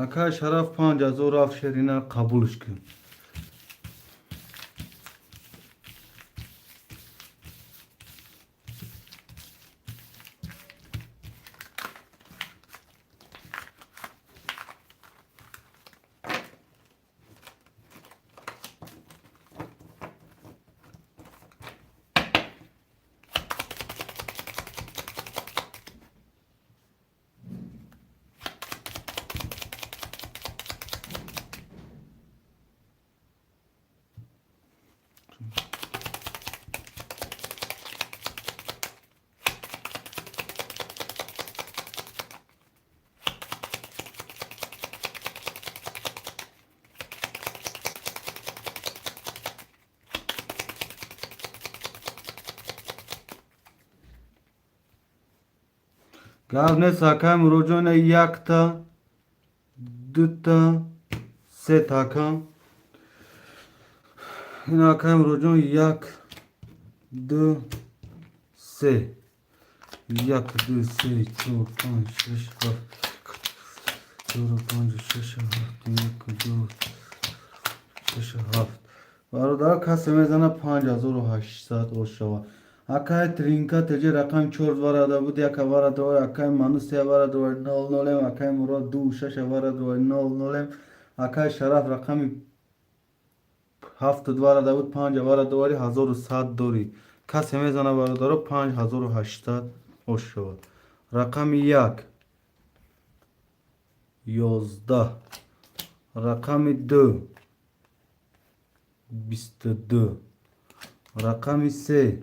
Акай Шараф, 5000 рафт, шерина, қабулш кун. Гап нест, акай Муроҷон. Якта, дута, сета, ака. Ин, акай Муроҷон, як, ду, се, як, ду, се, чор, панҷ, шаш, ҳафт. Чору, панҷу, шашу, ҳафт, яку, ду, шашу, ҳафт. Бародар, касе мезана, 5800 ош шава. Акай Тринка теҷи рақами чор варада буд, яка вара довар. Акай Ману се вара довар, нол нолем. Акай Мурод ду шаша вара довар, нол нолем. Акай Шараф рақами ҳафту варада буд, панҷа вара довари, 1100 дорӣ. Касе мезана, бародаро, 5800 ош шавад. Рақами як 11, рақами ду 22, рақами се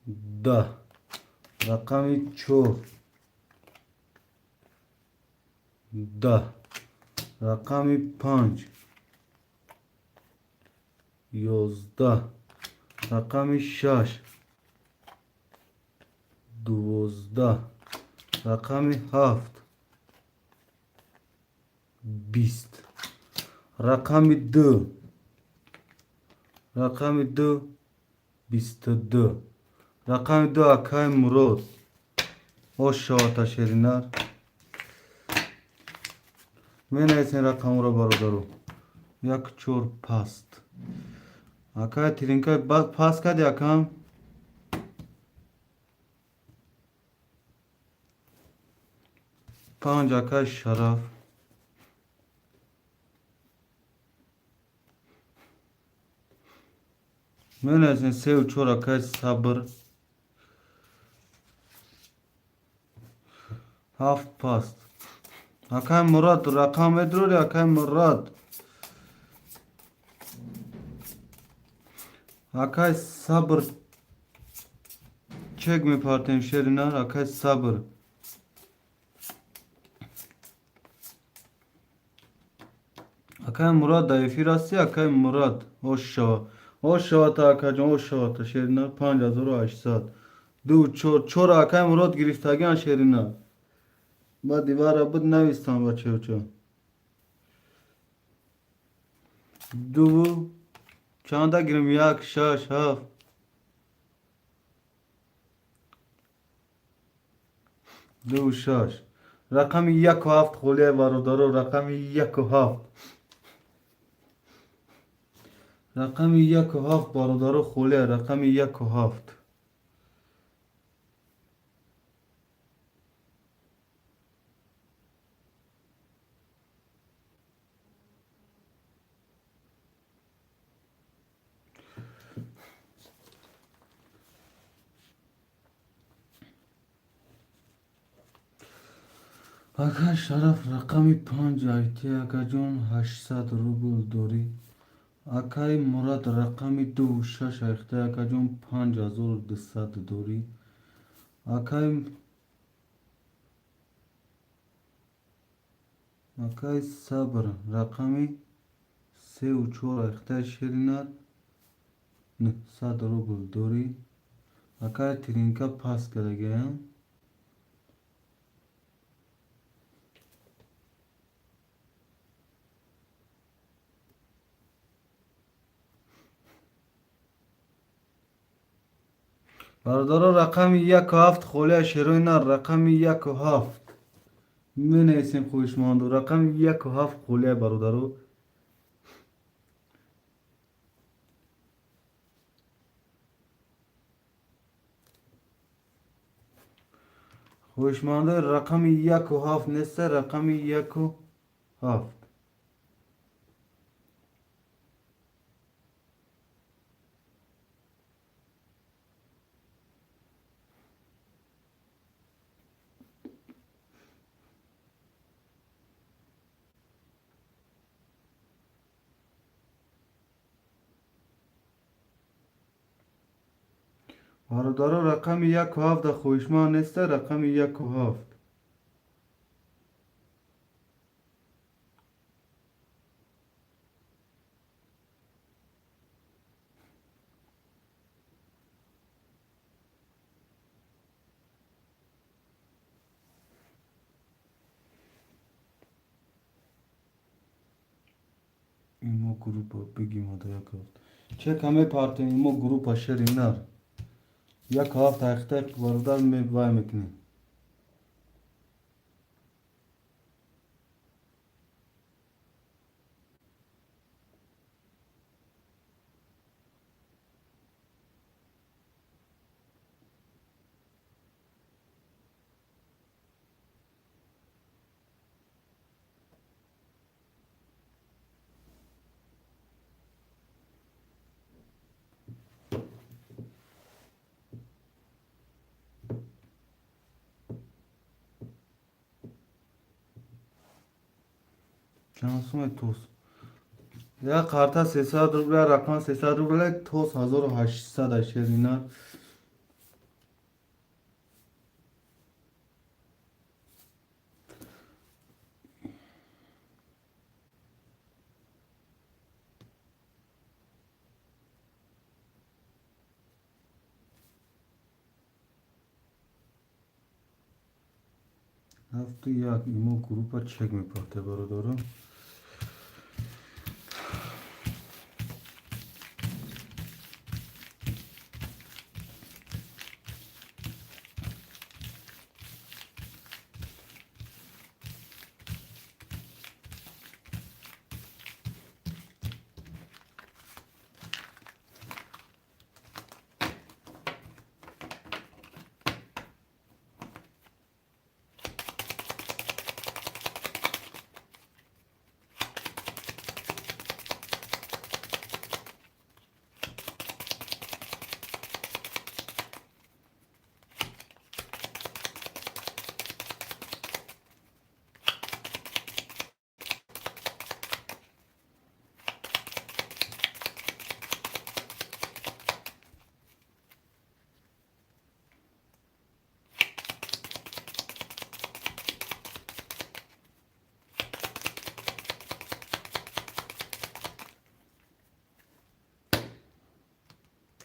10, рақами чор 10, рақами панҷ 11, рақами шаш 12, рақами ҳафт 20, рақами ду, рақами ду 22, рақами ду. Акай Мурод, ош шавата, шеринар. Менависен рақамро, бародаро. Як, чор паст. Акай Тиринка пас кади, акам. Панҷ, акай Шараф. Менависен сеу чор, акай Сабр. Ҳафт паст. Акай Мурод, рақам медурори, акай Мурод? Акай Сабр, чек мепартем, шеринар. Акай Сабр, акай Мурод, дар эфир ҳастӣ, акай Мурод? Ош шава, ош шавата, акаҷон, ош шавата, шеринар. 5800, ду, чор, чор. Акай Мурод гирифтагиан, шеринар. Ба дивара буд, навистам, бачаочо. Дуву чанда гирем? Як, шаш, ҳафт, ду, шаш. Рақами яку ҳафт холия, бародаро. Рақами яку ҳафт, рақами яку ҳафт, бародаро, холия. Рақами яку ҳафт. Ака Шараф, рақами панҷ айти, акаҷон, 800 рубл дорӣ. Акаи Мурад, рақами ду шаш айхта, акаҷон, 5200 дорӣ. Акаи Сабр, рақами сеу чор айхтаи, шеринар, 900 рубл дорӣ. Акаи Тринка пас кардагиам. Бародаро, рақами яку ҳафт холия, шерои нар. Рақами яку ҳафт менависем, хоҳишманду. Рақами яку ҳафт холия, бародаро. Хоҳишмандои рақами яку ҳафт неста? Рақами яку ҳафт. Бародаро, рақами яку ҳафта хоҳишманд неста? Рақами яку ҳафт. Имо группа бигим ада, яку ҳафт чека мепартем. Имо группа, шери нар, яку ҳафт ҳақиқат, бародар, вай мекунем. Чанд сум тос? Як карта 300 рубля, рақам 300 рубля, тос 1800 шерина. Ҳафту як имо группа чек мепарте, бародаро.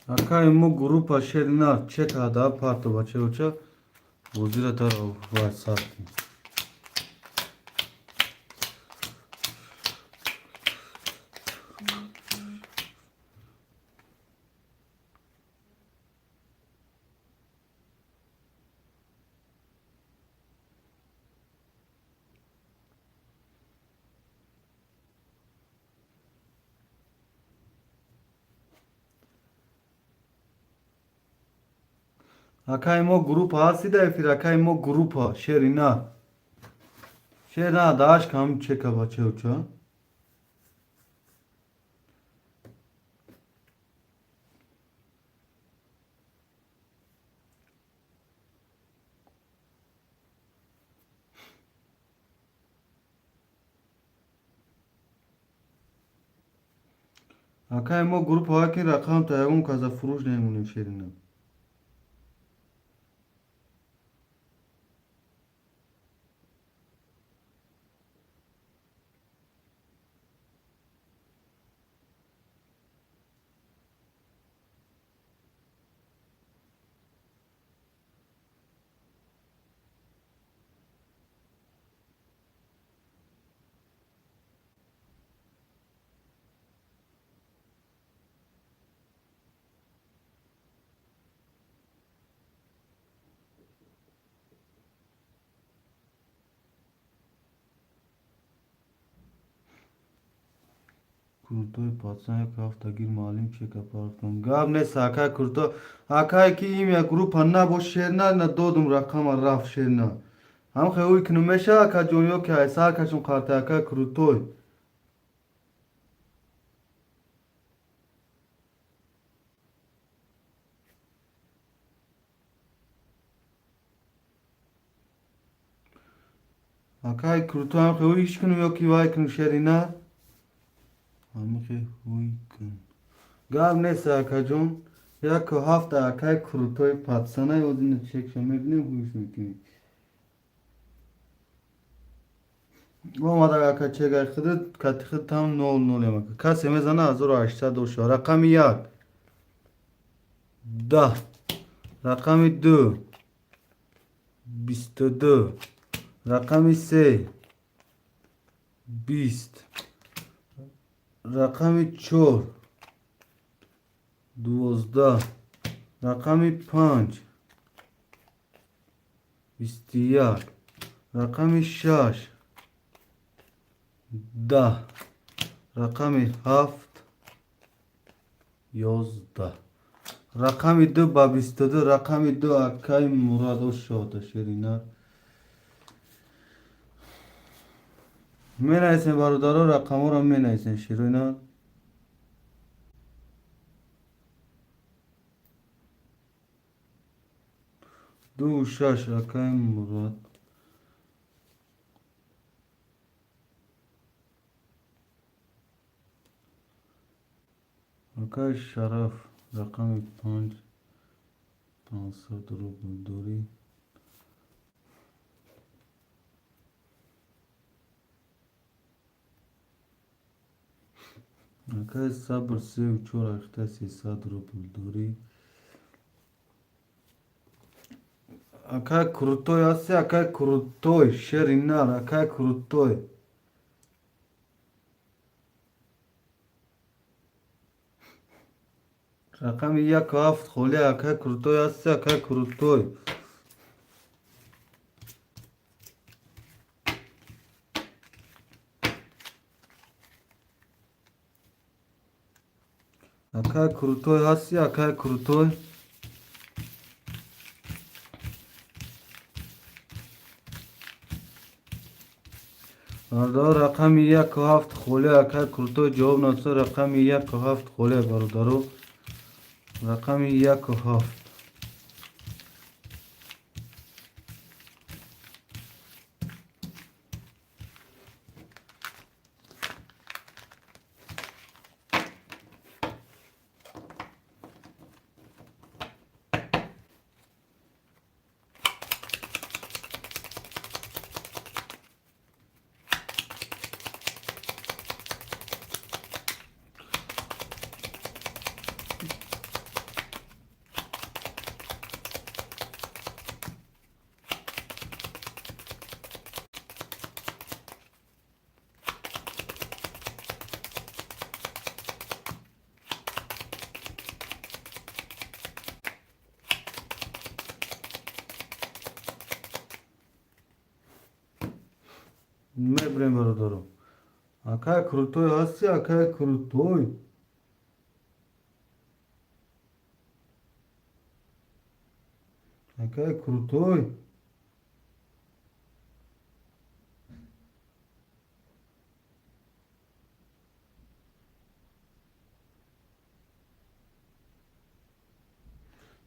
Акай мо группа шерина чек ада парто бачаоча бозира дар вай сар кун. Акай мо группа ҳастида эфир, акай мо группа шерина. Шерина дааш кам чека бачаоча. Акай мо группа ки рақам та ягон каза фурӯш намемонем, шерина. Крутой пацан, як ҳафта гир маълим чека партон. Гап нест, акай крутой. Акай ки имя группа набош, шерна на додум рақама рафт, шерна. Ҳам хе уй кунум меша, ака ҷон, ё ки ай сар кашум қарта, акай крутой. Акай крутой, ҳам хе уйш кунум ё ки вай кунум, шерина? Ҳамихе ҳуй кун. Гап нест, акаҷон. Яку ҳафта акай крутой пацана ёдина чекша мебинем, ҳуйш мекунем. Омада ака чегай худат кати худ там нол нол ямака. Касе мезана 1800 доша. Рақами як. 10. Рақами ду. 22. Рақами се. 20. Рақами чор. 12. Рақами панҷ. 21. Рақами шаш. 10. Рақами ҳафт. 11. Рақами ду ба 22. Рақами ду акай Мурадо шода, шерина. Менависем, бародаро, рақамҳоро менависем, ширина. Ду шаш акай Мурад. Акай Шараф, рақами 5, 500 рубл дорӣ? Акай Сабр, сеу чор ахта 300 рубл дорӣ? Акай Крутой ҳасти? Акай Крутой, шери нар, акай Крутой. Рақами 1 7 холӣ, акай Крутой ҳасти? Акай Крутой. Акай Крутой ҳасти? Акай Крутой. Бародаро, рақами 1 7 холӣ, акай Крутой ҷавоб надода, рақами 1 7 холӣ, бародаро. Рақами 1 7. Мебирем, бародаро. Акай Крутой ҳасти? Акай Крутой. Акай Крутой.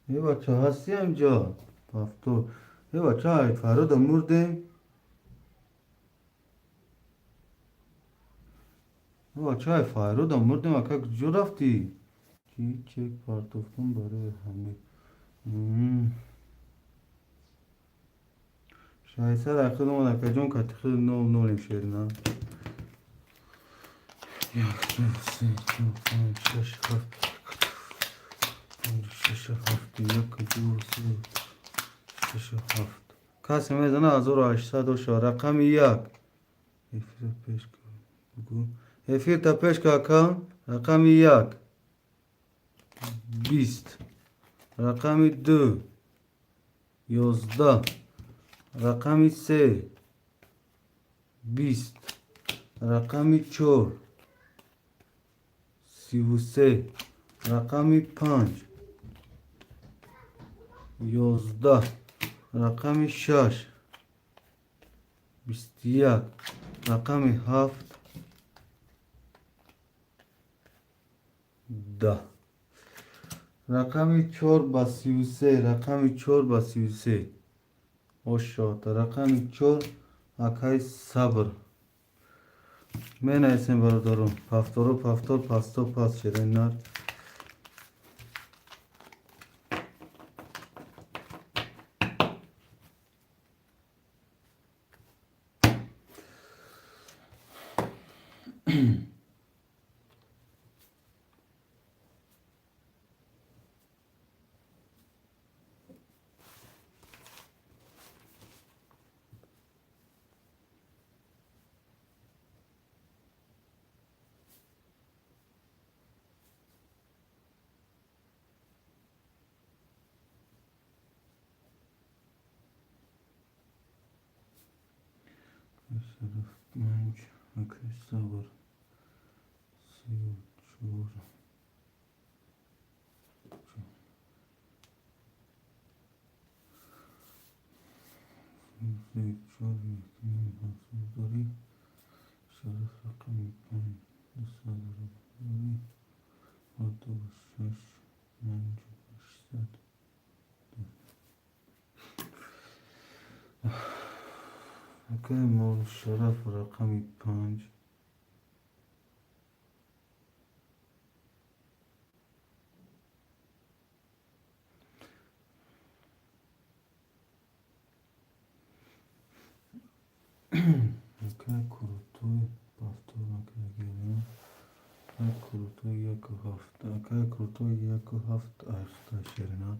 Е бача, ҳасти ҳамҷо? Повтор. Е бача, фаррода мурдем. Бачаи Файрода мурдем, ака, куҷо рафтӣ? Чӣ чек партофтум барои ҳамид. 600 ақид омад, акаҷон, катихи нол нолем шерина. Як, ду, се, чор, панҷ, шаш, ҳафт, панҷ, шаш, ҳафт, як, ду, се, шаш, ҳафт. Касе мезана, 1800 оша. Рақами 1. Эфир пеш бугӯ. Эфирта пеш ка, ака. Рақами 1. 20. Рақами 2. 11. Рақами 3. 20. Рақами 4. 33. Рақами 5. 11. Рақами 6. 21. Рақами 7. 10. Рақами 4 ба 33. Рақами 4 ба 33. Ошота. Рақами 4, акай Сабр. Менависем, бародарон. Повторо, повтор, пасто, пас, шерои нар. Шараф 5, акай Сабр 34. 34, 1,5 700 дорӣ? Шараф, рақами 5, 200 рубл дорӣ? Ду, шаш, панҷ, 800. Акай Молшараф, рақами 5. Акай крутой, повтор накардагиам. Акай крутой яку ҳафт. Акай крутой яку ҳафт айхта шерина.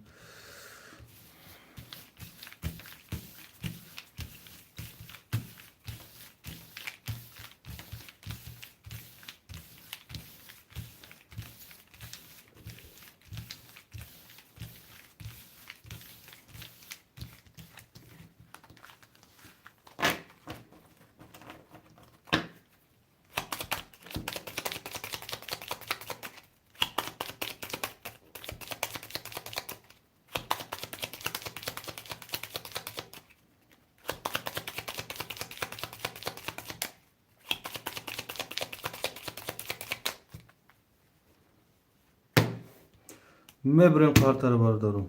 Мебурем картаро, бародаро.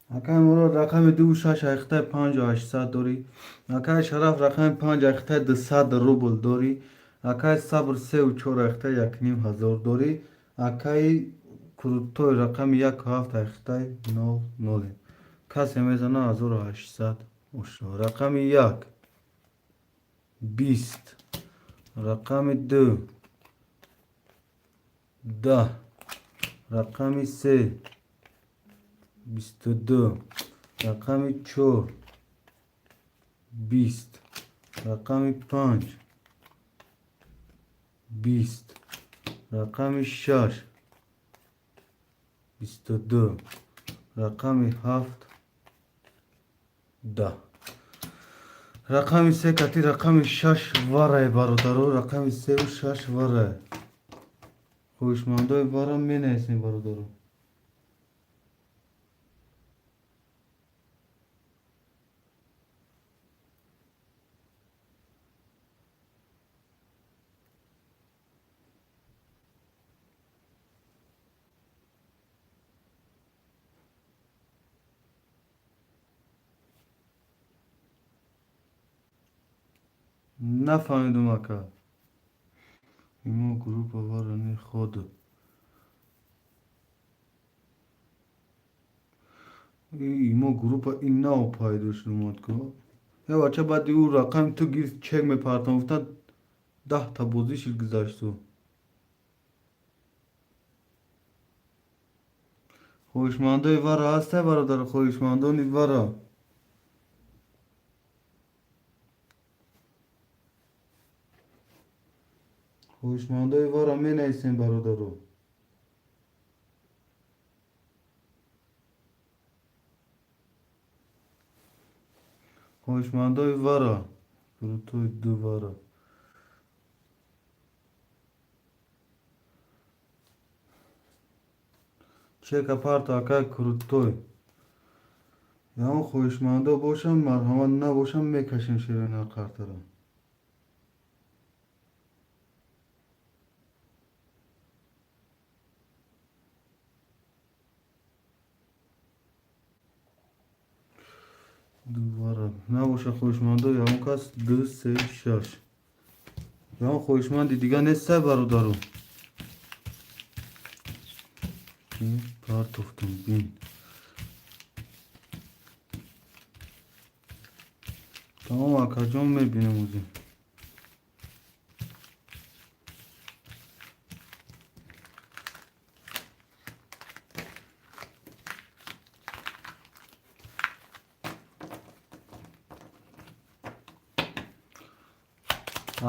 Акай Мурод, рақами дуву шаш айхтаи панҷу ҳаштсад дорӣ. Акай Шараф, рақами панҷ айхтаи 200 рубл дорӣ. Акай Сабр, сеу чор айхтаи якним ҳазор дорӣ. Акаи Крутой, рақами яку ҳафт айхтаи нол ноле. Касе мезана, 1800 ошо. Рақами як 20, рақами ду 10, рақами се 22, рақами чор 20, рақами панҷ 20, рақами шаш 22, рақами ҳафт 10. Рақами се кати рақами шаш варай, бародаро. Рақами сеу шаш варай. Хоҳишмандои вара менависем, бародаро. Нафаҳмидум, ака. Имо группа варани ход. Имо группа ин нав пайдо шуд, омад ку. Я бача, баъди ӯ рақами ту гирифт, чек мепартам гуфтан, 10-та бозӣ шид, гузашту. Хоҳишмандои вара ҳастай, бародар? Хоҳишмандони вара. Хоҳишмандои вара менависем, бародаро. Хоҳишмандои вара. Крутой ду вара. Чека парто, акай Крутой. Ягон хоҳишмандо бошам, марҳамат, набошам, мекашем ширина картаро. Ду вара. Набоша хоҳишмандо ягон кас, ду, се, шаш. Ягон хоҳишманди дига нестай, бародаро? Партофтум бин. Тамом, акаҷон, мебинем ӯзи.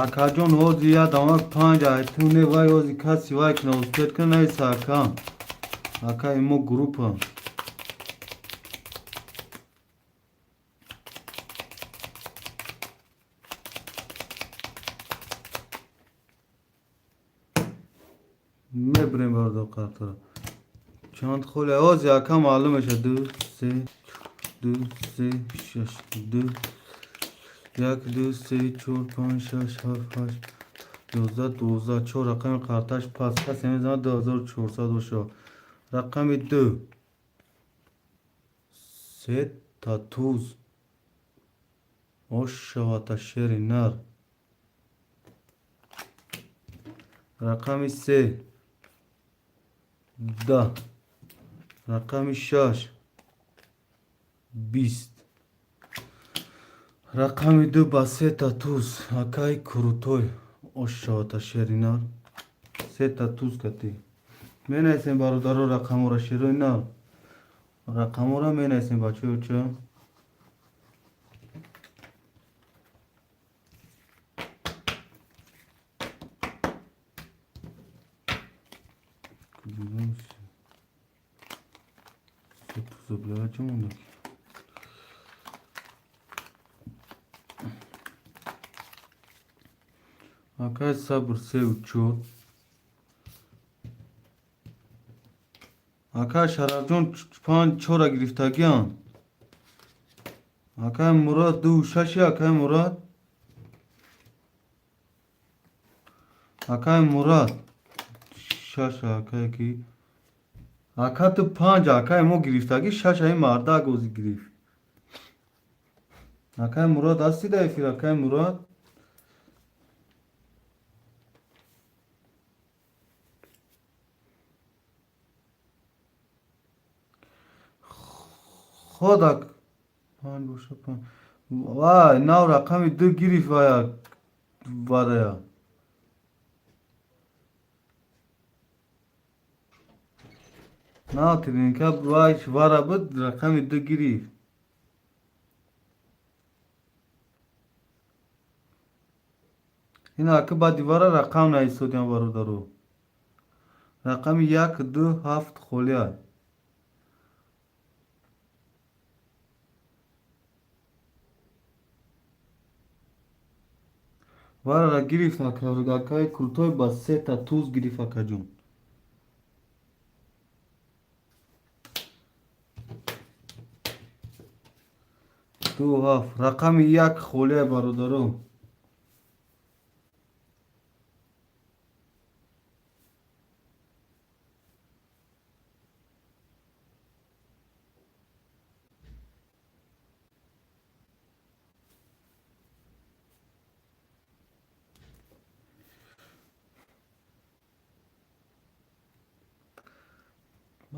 Акаҷон, ҳози як дамак панҷ айту не вай, ҳози каси вай кина, успеть кина, нависа, ака. Ака имо группа. Мебирем, бародар, картаро. Чанд холи ҳози, ака, маълум мешавад. Ду, се, ду, се, шаш, ду, як, ду, се, чор, панҷ, шаш, ҳафт, ҳашт, 11, 12, чор рақами карташ пас. Касе мезанад, 2400 бошад. Рақами ду сета туз ош шавата, шери нар. Рақами се 10, рақами 6 20, рақами 2 ба сета туз. Акай крутой, ош шавата, шери нар, сета туз кати менависем, бародаро. Рақамора, шерои нар, рақамора менависем, бачаё. Ча се туза, бля, ча монда? Акай Сабр севу чор. Акай Шарафҷон панҷ чора гирифтагиан. Акай Мурод ду шаши. Акай Мурод, акай Мурод шаша. Акай ки, ака, ту панҷ, акай мо гирифтагӣ шаш. Аи мардак ози гирифт. Акай Мурод ҳасти дар эфир, акай Мурод? Ходак панҷ боша, панҷ. Вай, нав рақами ду гирифт, вая варая. Нав тренинка вай вара буд, рақами ду гирифт. Ин ака баъди вара рақам наистодиам, бародаро. Рақами як, ду, ҳафт холия. Варара гирифт, акаи крутой ба сета туз гирифт, акаҷон. Ду, ҳафт, рақами як холия, бародаро.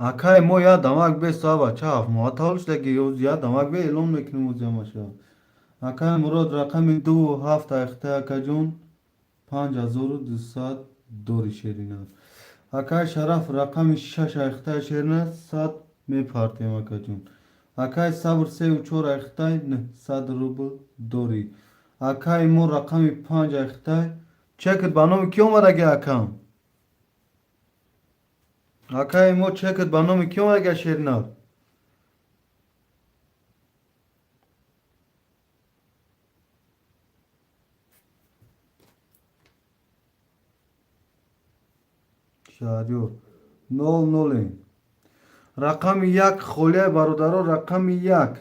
Акай мо я дамак бе саба ча ҳафт моҳа тавлид шудаги, я дамак бе эълон мекунем озиамаша. Акай Мурод рақами ду ҳафт айхта, акаҷон, 5200 дори, шерина. Акай Шараф рақами шаш айхтаи, шерина, 100 мепартем, акаҷон. Акай Сабр севу чор айхтай, 900 рубл дорӣ. Акай мо рақами панҷ айхтай. Чекат ба номи кӣ омадаги, акам? Акай мо, чекат ба номи кӣ омадаги, шеринар? Шаҳриёр нол ноле. Рақами як холия, бародаро, рақами як.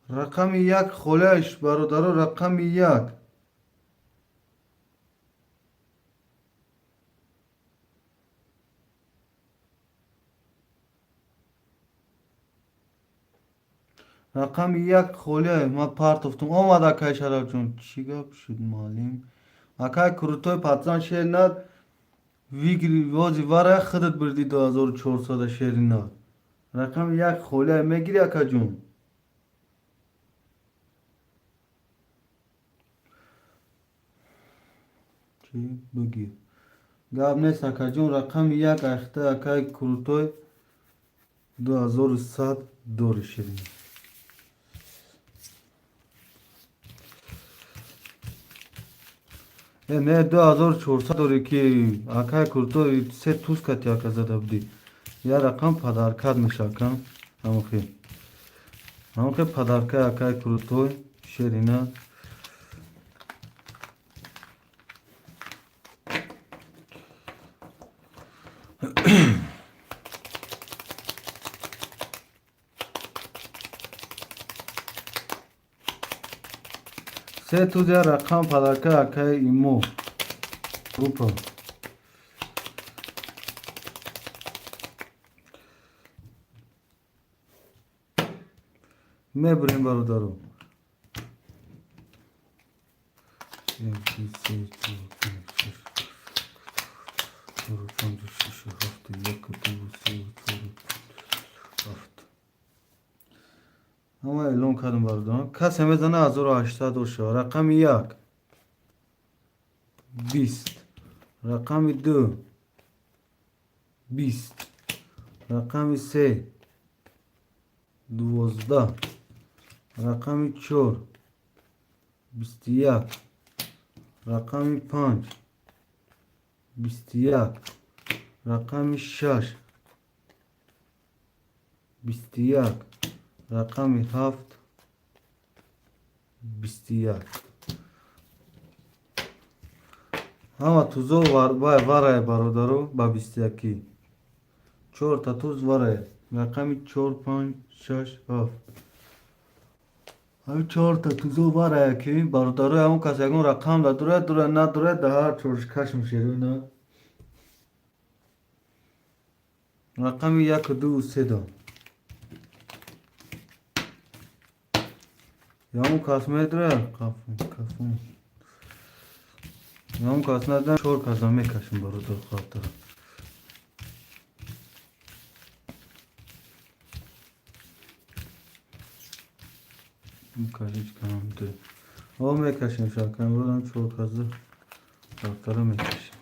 Рақами як холияш, бародаро, рақами як. Рақами як холия, ман партофтум. Омад, акай Шарафҷон. Чӣ гап шуд, муаллим? Акай крутой пацан, шеринар, вози вара худат бирди 2400, шеринар. Рақами як холия мегири, акаҷон? Чӣ бигир, гап нест, акаҷон. Рақами як айхта, акай крутой, 2100 дори, ширин. Не, 2400 дорӣ ки, акай крутой, се туз кати, ака, зада будӣ. Я рақам подаркат меша, ака. Ҳамохи, ҳамохи подарка, акай крутой, шерина. Се туз, я рақам подарка, акай имо группа. Мебурем, бародаро. Як, ду, се, чор, панҷ, шаш, чор, панҷ, шаш, ҳафт, як, ду, се, чор, ҳафт. Ҳама эълон кардам, бародарон. Касе мезана, 1800 боша. Рақами як 20, рақами ду 20, рақами се 12, рақами чор 21, рақами панҷ 21, рақами шаш 21, рақами ҳафт 21. Ҳама тузо варае, бародаро, ба бистуякӣ. Чорта туз варае. Рақами чор, панҷ, шаш, ҳафт. Ҳами чорта тузо варае, ки бародаро, ҳамон кас ягон рақам да дурад, дура надурад, да ҳар чорш кашм шерӯ на. Рақами яку, ду, се до. Ягон кас медурад? Кафун, кафун. Ягон кас надурад, чор каса мекашем, бародар, хатар. О, мекашем, шакам, чор каса хатара мекашем.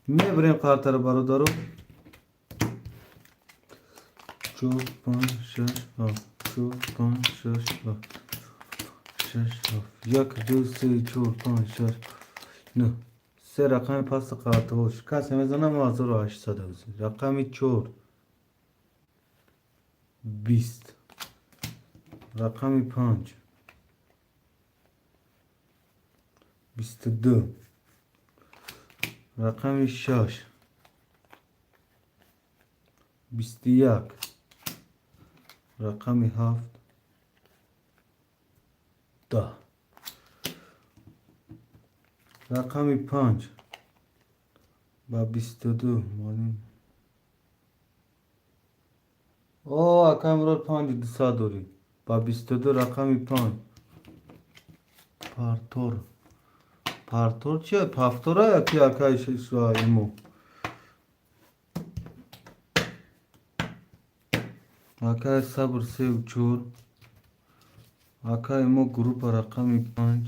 Мебарем қартара, бародаро. Чор, панҷ, шаш, ҳафт, чор, панҷ, шаш, ҳафт, шаш, ҳафт, як, ду, се, чор, панҷ, шаш, нӯ. Се рақами пасти қартаҳош. Касе мезанам, 1800. Рақами чор 20, рақами панҷ 22, рақами шаш 21, рақами ҳафт 10. Рақами панҷ ба 22. Маълум. О, акай Мурод, панҷу дусад дорӣ. Ба 22, рақами панҷ. Партор. Партор чия? Пафтора яки, акай имо? Акай Сабр, севу чор. Акай мо, группа рақами панҷ.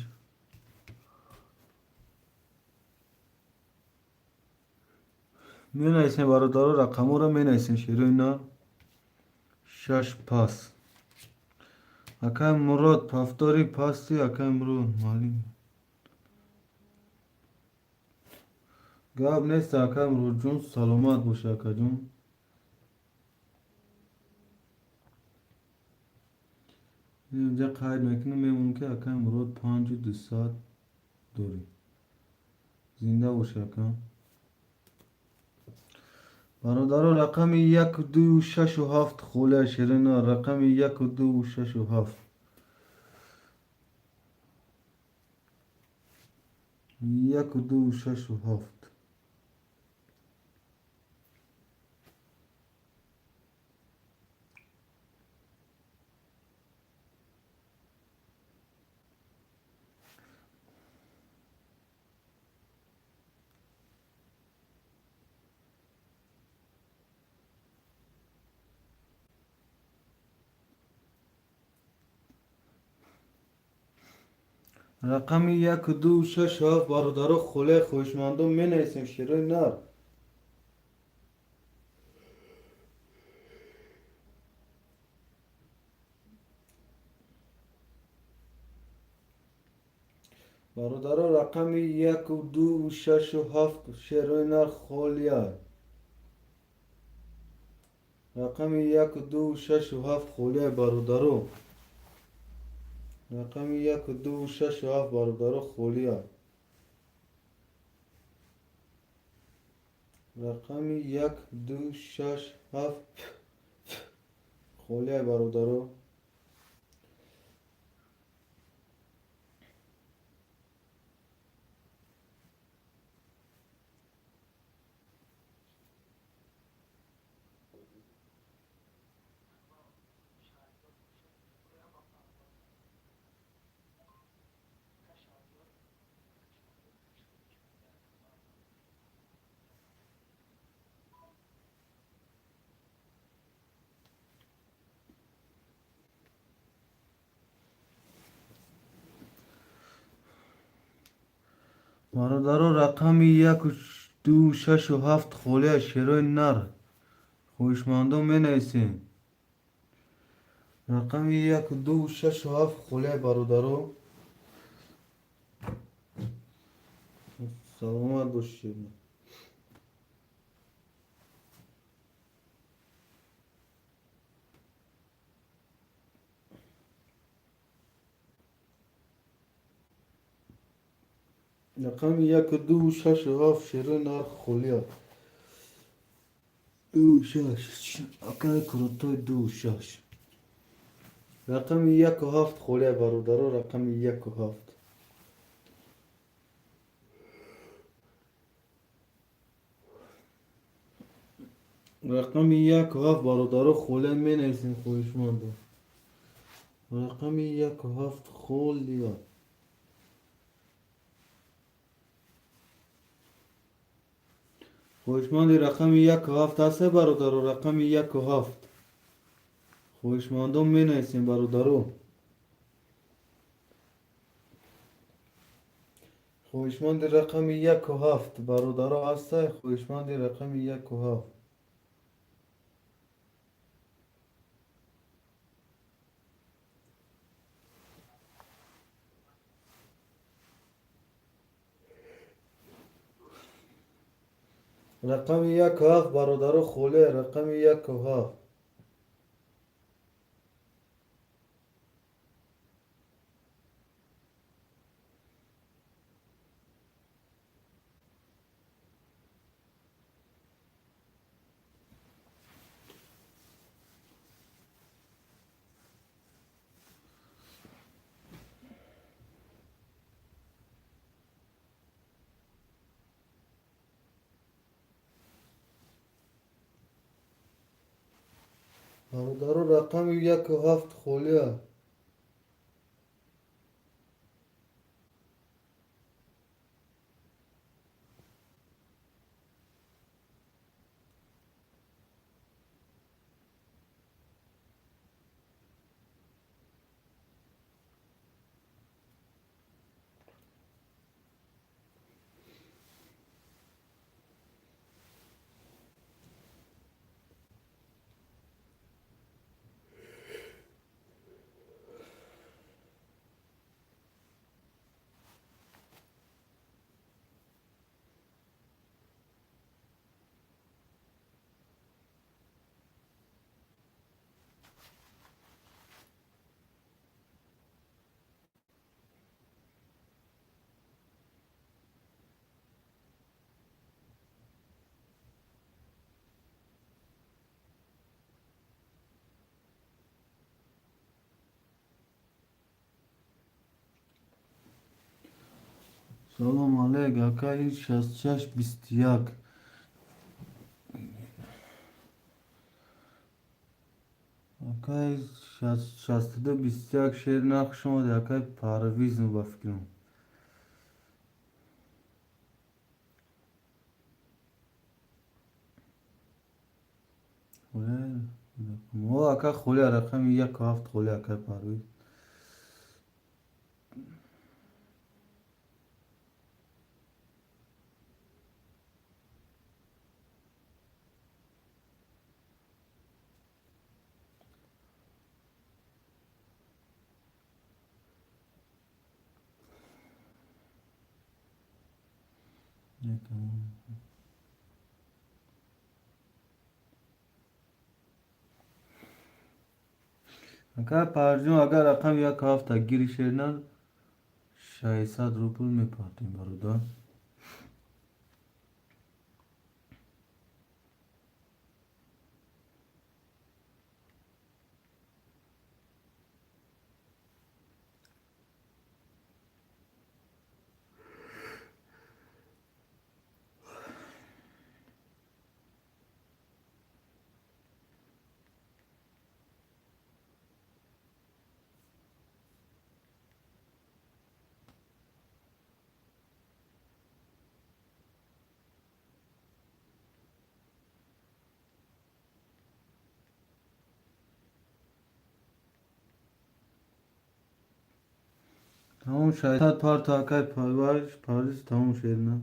Менависем, бародаро, рақамҳоро менависем, шерои нар. Шаш пас. Акай Мурод, пафтори пасти, акай Мурод, маълим. Гап нест, акай Муродҷон, саломат боша, акаҷон. Инҷа қайд мекунам, мемонам, ки акай Мурод панҷу дусад дорӣ. Зинда боша, ака. Бародаро, рақами яку, дую, шашу ҳафт холия, ширина. Рақами яку, дую, шашу ҳафт. Яку, дую, шашу ҳафт. Рақами яку, ду, шаш, ҳафт, бародаро, холияи хоҳишмандон, менависем, шерои нар. Бародаро, рақами яку, ду, шашу ҳафт, шерои нар, холия. Рақами яку, ду, шашу ҳафт холия, бародаро. Рақами яку, ду, шашу ҳафт, бародаро, холия. Рақами як, ду, шаш, ҳафт холиай, бародаро. Бародаро, рақами яку, ду, шашу ҳафт холия, шерои нар. Хоҳишмандон, менависем. Рақами яку, ду, шашу ҳафт холия, бародаро. Саломат бошед. Рақами яку, ду, шашу ҳафт, шерои нар, холия. Ду, шаш, акай крутой, ду, шаш. Рақами яку ҳафт холия, бародаро, рақами яку ҳафт. Рақами яку ҳафт, бародаро, холия, менависем, хоҳишмандо. Рақами яку ҳафт холия. Хоҳишманди рақами яку ҳафт ҳасте, бародаро? Рақами яку ҳафт. Хоҳишмандон, менависем, бародаро. Хоҳишманди рақами яку ҳафт, бародаро, ҳастай? Хоҳишманди рақами яку ҳафт. Рақами яку ҳафт, бародаро, холия, рақами яку ҳафт. Бародаро, рақами яку ҳафт холия. Салом алейк, акаи, 66 21. Акаи, 62 21, шери нар, хуш омадед, акаи Парвиз, ба фикрам. О, ака, холия, рақами яку ҳафт холия, акаи Парвиз. Ака Парвизҷон, агар рақами яку ҳафта гири, шери нар, 600 рубл мепартем, бародар. Тамом, шайтад парто, акай Парвиз, тамом, шерина.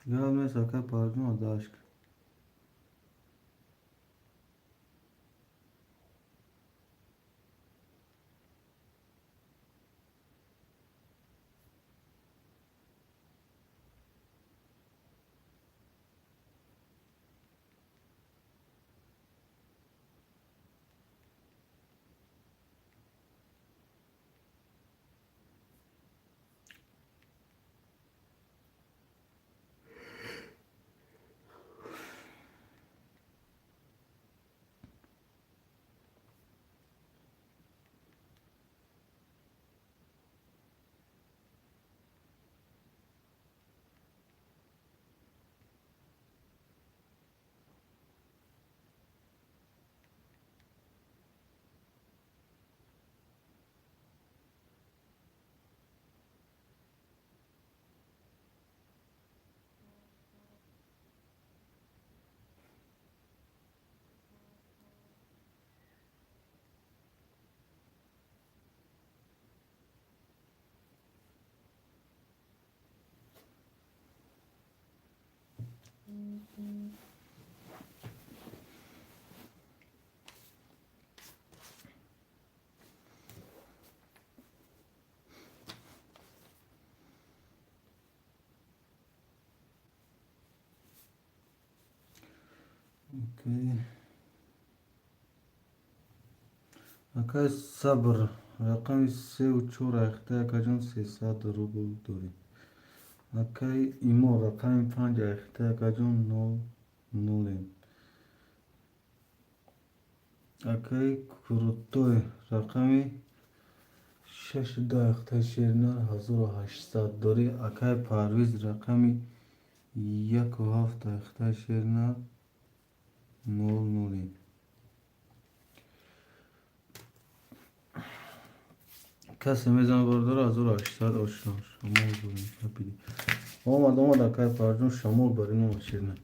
Гап нест, акай Парвизҷон, адашк. Окей. Акай Сабр, рақами сеу чор айхта, акаҷон, 300 рубл дорӣ. Акай Имо, рақами панҷ айхта, акаҷон, нол нолем. Акай Крутой, рақами шашу ду айхта, шеринар, 1800 дорӣ. Акай Парвиз, рақами яку ҳафт айхта, шеринар, нол нолем. Касе мезанад, бародаро, 1800 ошно шамол дорем. Омад, омад, акай Парвизҷон, шамол бар ин омад, шеринар.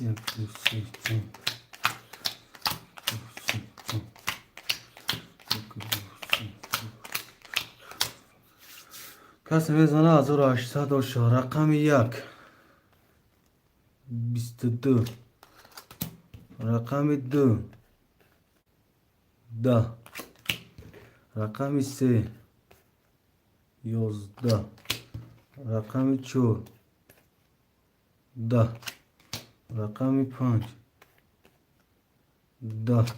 Як, ду, се, чор, ду, се, чор, як, ду, се, чор. Касе мезана, 1800 оша. Рақами як 22, рақами ду 10, рақами се 11, рақами чор 10, рақами панҷ 10,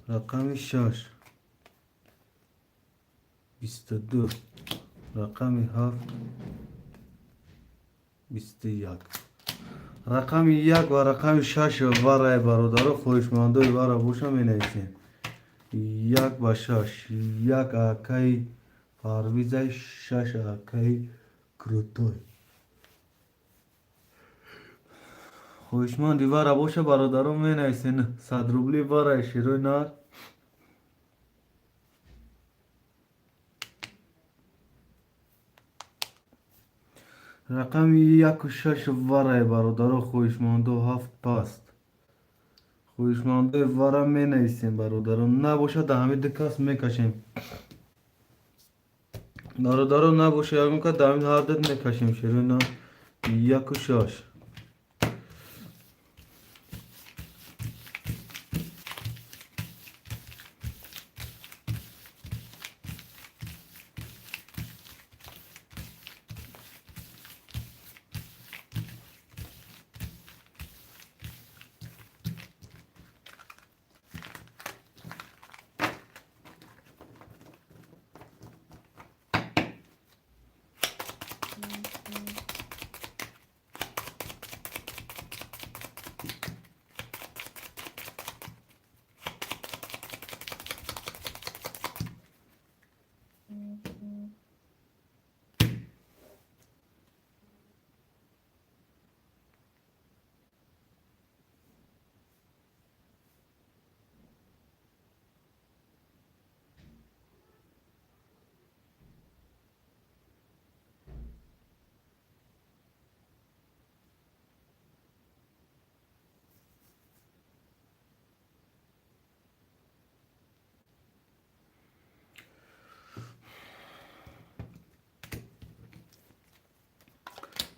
рақами шаш 22, рақами ҳафт 21. Рақами як ва рақами шаш варай, бародаро, хоҳишмандои вара боша, менависем. Як ба шаш. Як акаи Парвизай, шаш акаи Крутой. Хоҳишманди вара боша, бародаро, менависен. 100 рубли варай, широи нар. Рақами яку шаш варай, бародаро, хоҳишмандо. Ҳафт паст. Хоҳишмандои вара менависем, бародаро. Набошад, да ҳамин ду кас мекашем, бародаро. Набоша, ягон кас, да ҳамин ҳар ду мекашем. Широи нар, яку шаш.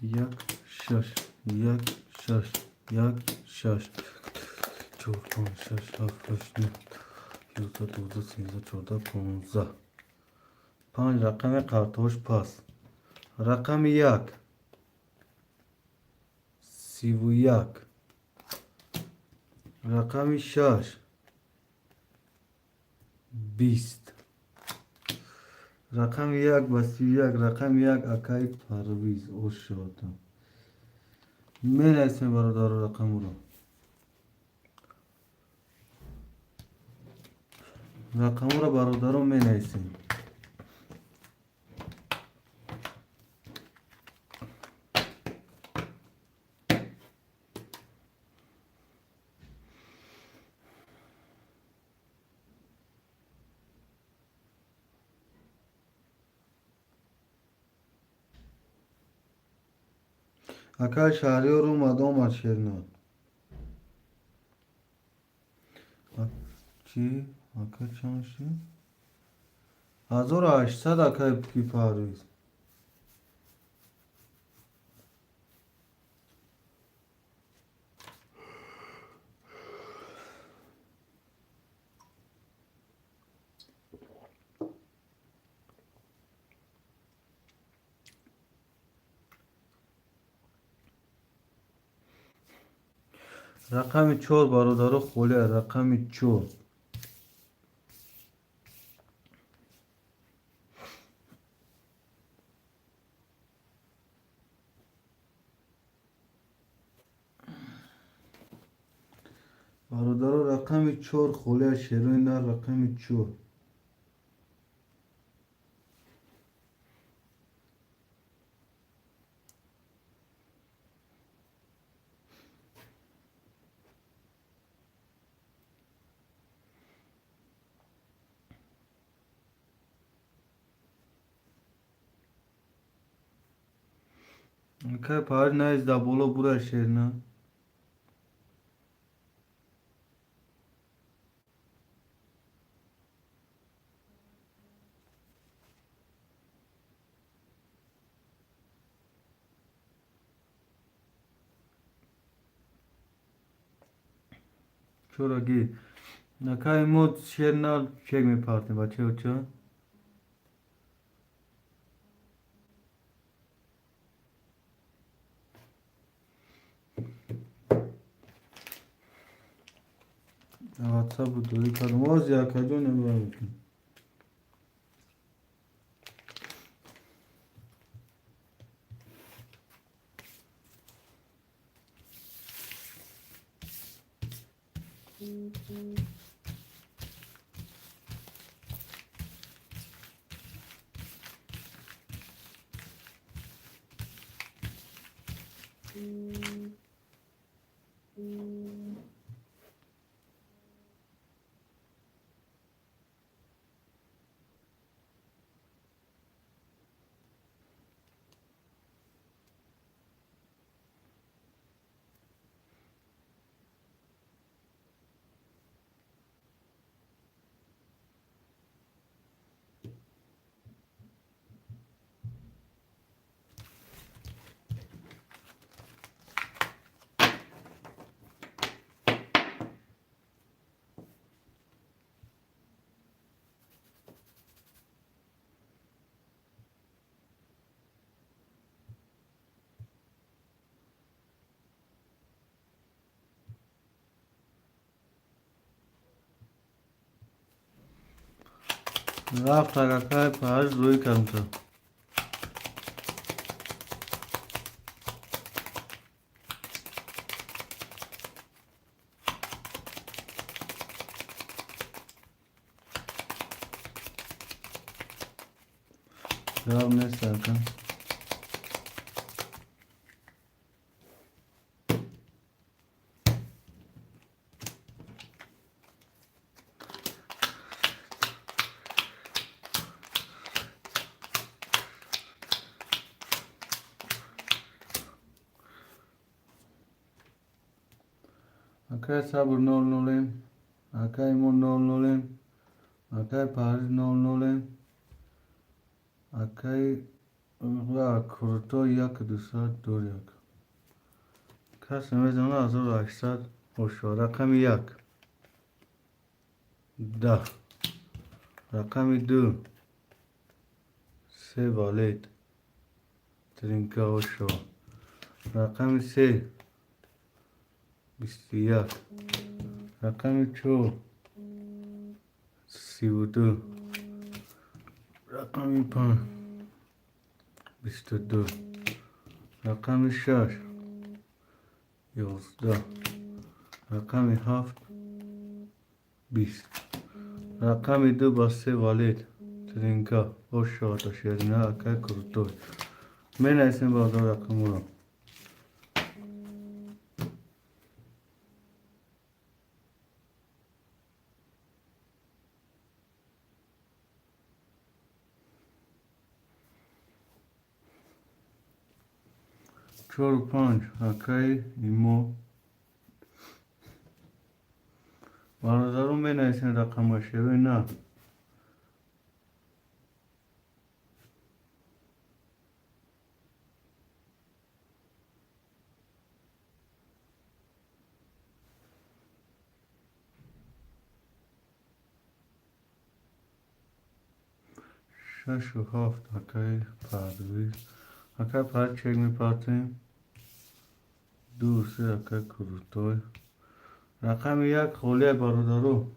Як, шаш, як, шаш, як, шаш, чор, панҷ, шаш, ҳафт, ҳашт, нӯҳ, 11, 12, 13, 14, 15. Панҷ рақами қартош пас. Рақами як, 31. Рақами шаш, 20. Рақами як ба 31. Рақами як акаи Парвиз ошода. Менависем, бародаро, рақамро. Рақамро, бародаро, менависем. Акай Шаҳриёр омад, омад шернод. Чӣ, ака, чанд шид? 1800, акай ки Парвиз. Рақами чор, бародаро, холия. Рақами чор. Бародаро, рақами чор холия, шерои нар, рақами чор. Акай Парвиз, наиз, дар боло бура шерна. Чораги акай, мо шерна чек мепартем, бачаҳо. Ча ватсапу дорӣ кардам ози, акаҷон, намебарам. Рафт, акай Париз, рӯй кардам. Гап нест, ака. Акай Сабр нол нолем, акай Имо нол нолем, акай Париз нол нолем, акай Крутой як дусад дор як. Кас намедона 1800 ошо. Рақами як 10, рақами ду се валет тринка ошо, рақами се 21, рақами чор 32, рақами панҷ 22, рақами шаш 11, рақами ҳафт 20, рақами ду ба се валет тринка ошо шерина, акай Крутой. Менависем, бародар, рақаморо. Чору панҷ, акаи Имо. Бародарон, менависем рақамҳои шерои на. Шашу ҳафт, акаи Парвиз. Акаи Парвиз, чек мепартем. Ду се, акаи Крутой. Рақами як холия, бародаро.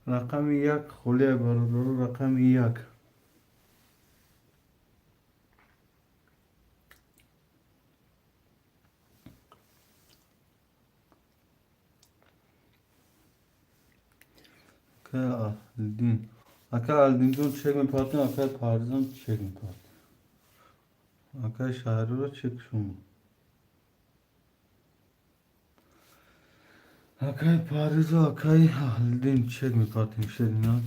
Рақами як холия, бародаро, рақами як. Акай Аҳлиддин, акай Аҳлиддинҷон, чек мепартем, акай Парвизам, чек мепартем, акай Шаҳриро, чек шумо. Акай Парвизу акай Аҳлиддин, чек мепартем, шерина.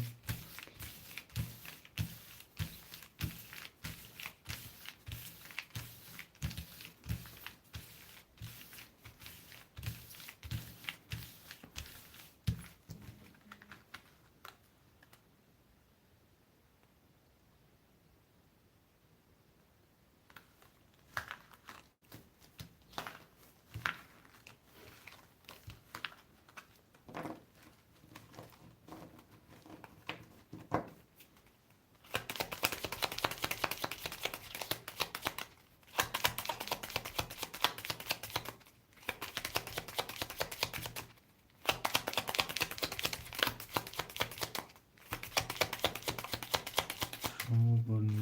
Бар имо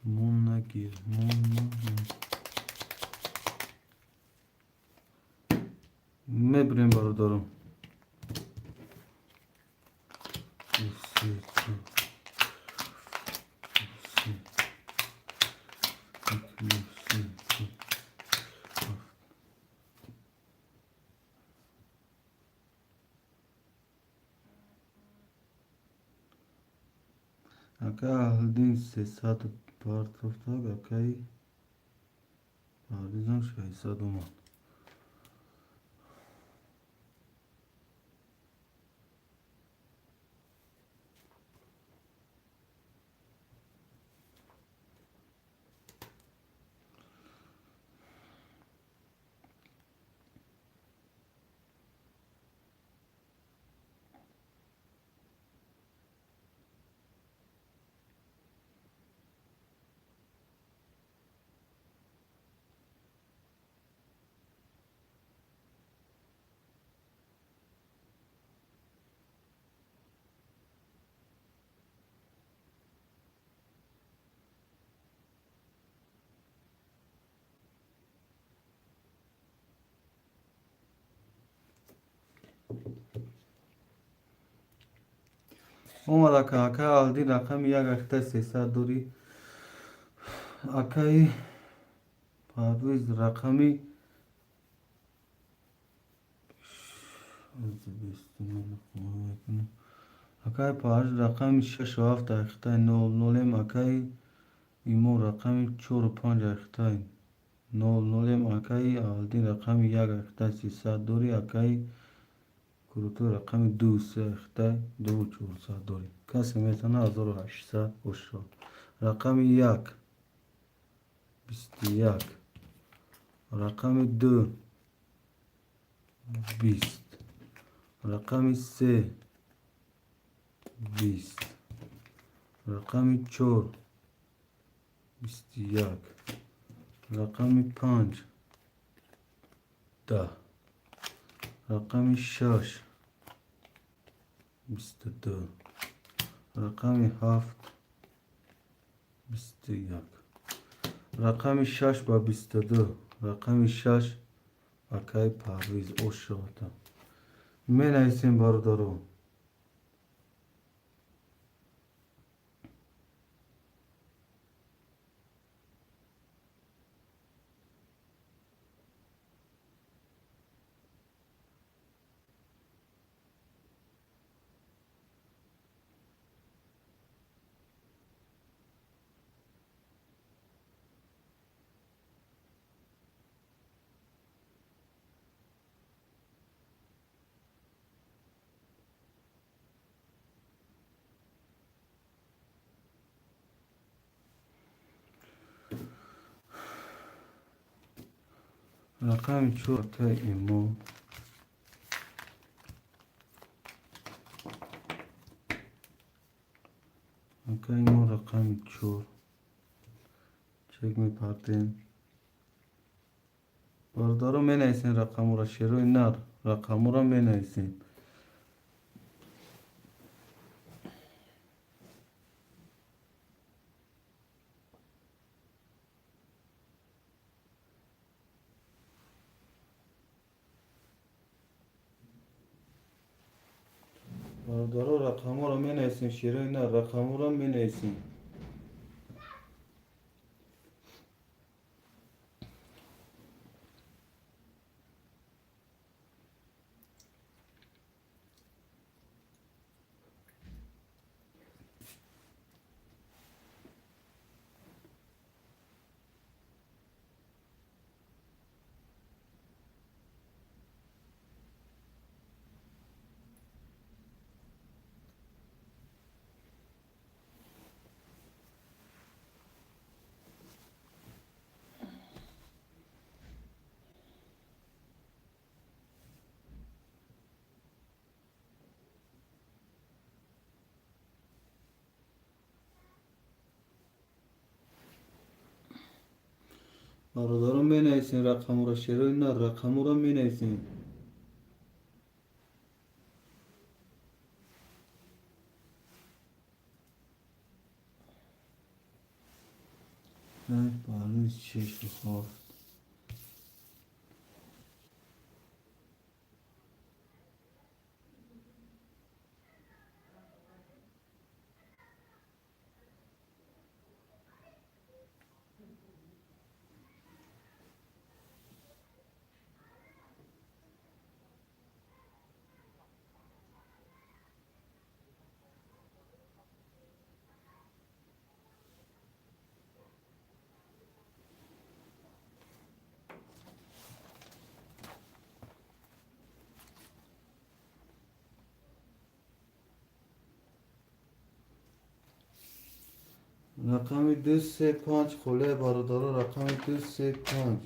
мо нагир, мебирем, бародарам. Се, чор, се, ду, се, чор, ҳафт. Ака Аҳлиддин 300 партофтак, акаи Парвизам 600 омад. Омад, ака. Ака Аҳлиддин, рақами як, ахтаи 300 дорӣ. Акаи Парвиз, рақами акаи Парвиз, рақами шашу ҳафт, ахтаи нол нолем. Акаи Имо, рақами чору панҷ, ахтаи нол нолем. Акаи Аҳлиддин, рақами як, ахтаи 300 дорӣ. Акаи Крутой, рақами ду се, ахтаи дуву чорсад дорӣ. Касе метавона 1800 бошад. Рақами як 21, рақами ду 20, рақами се 20, рақами чор 21, рақами панҷ 10, рақами шаш 22, рақами ҳафт 21. Рақами шаш ба 22, рақами шаш, акаи Парвиз, ошота менависем, бародаро. Рақами чор, акаи Имо. Акаи Имо, рақами чор, чек мепартем, бародаро. Менависем рақамҳоро, шерои нар, рақамҳоро менависем. Бародаро, рақамҳоро менависем, шерои нар, рақамҳоро менависем. Бародарон, менависем рақамҳоро, шерои нар, рақамҳоро менависем. Паҳлӯи шешу ҳафт. Рақами 2, 3, 5 холия, бародаро, рақами 2, 3, 5.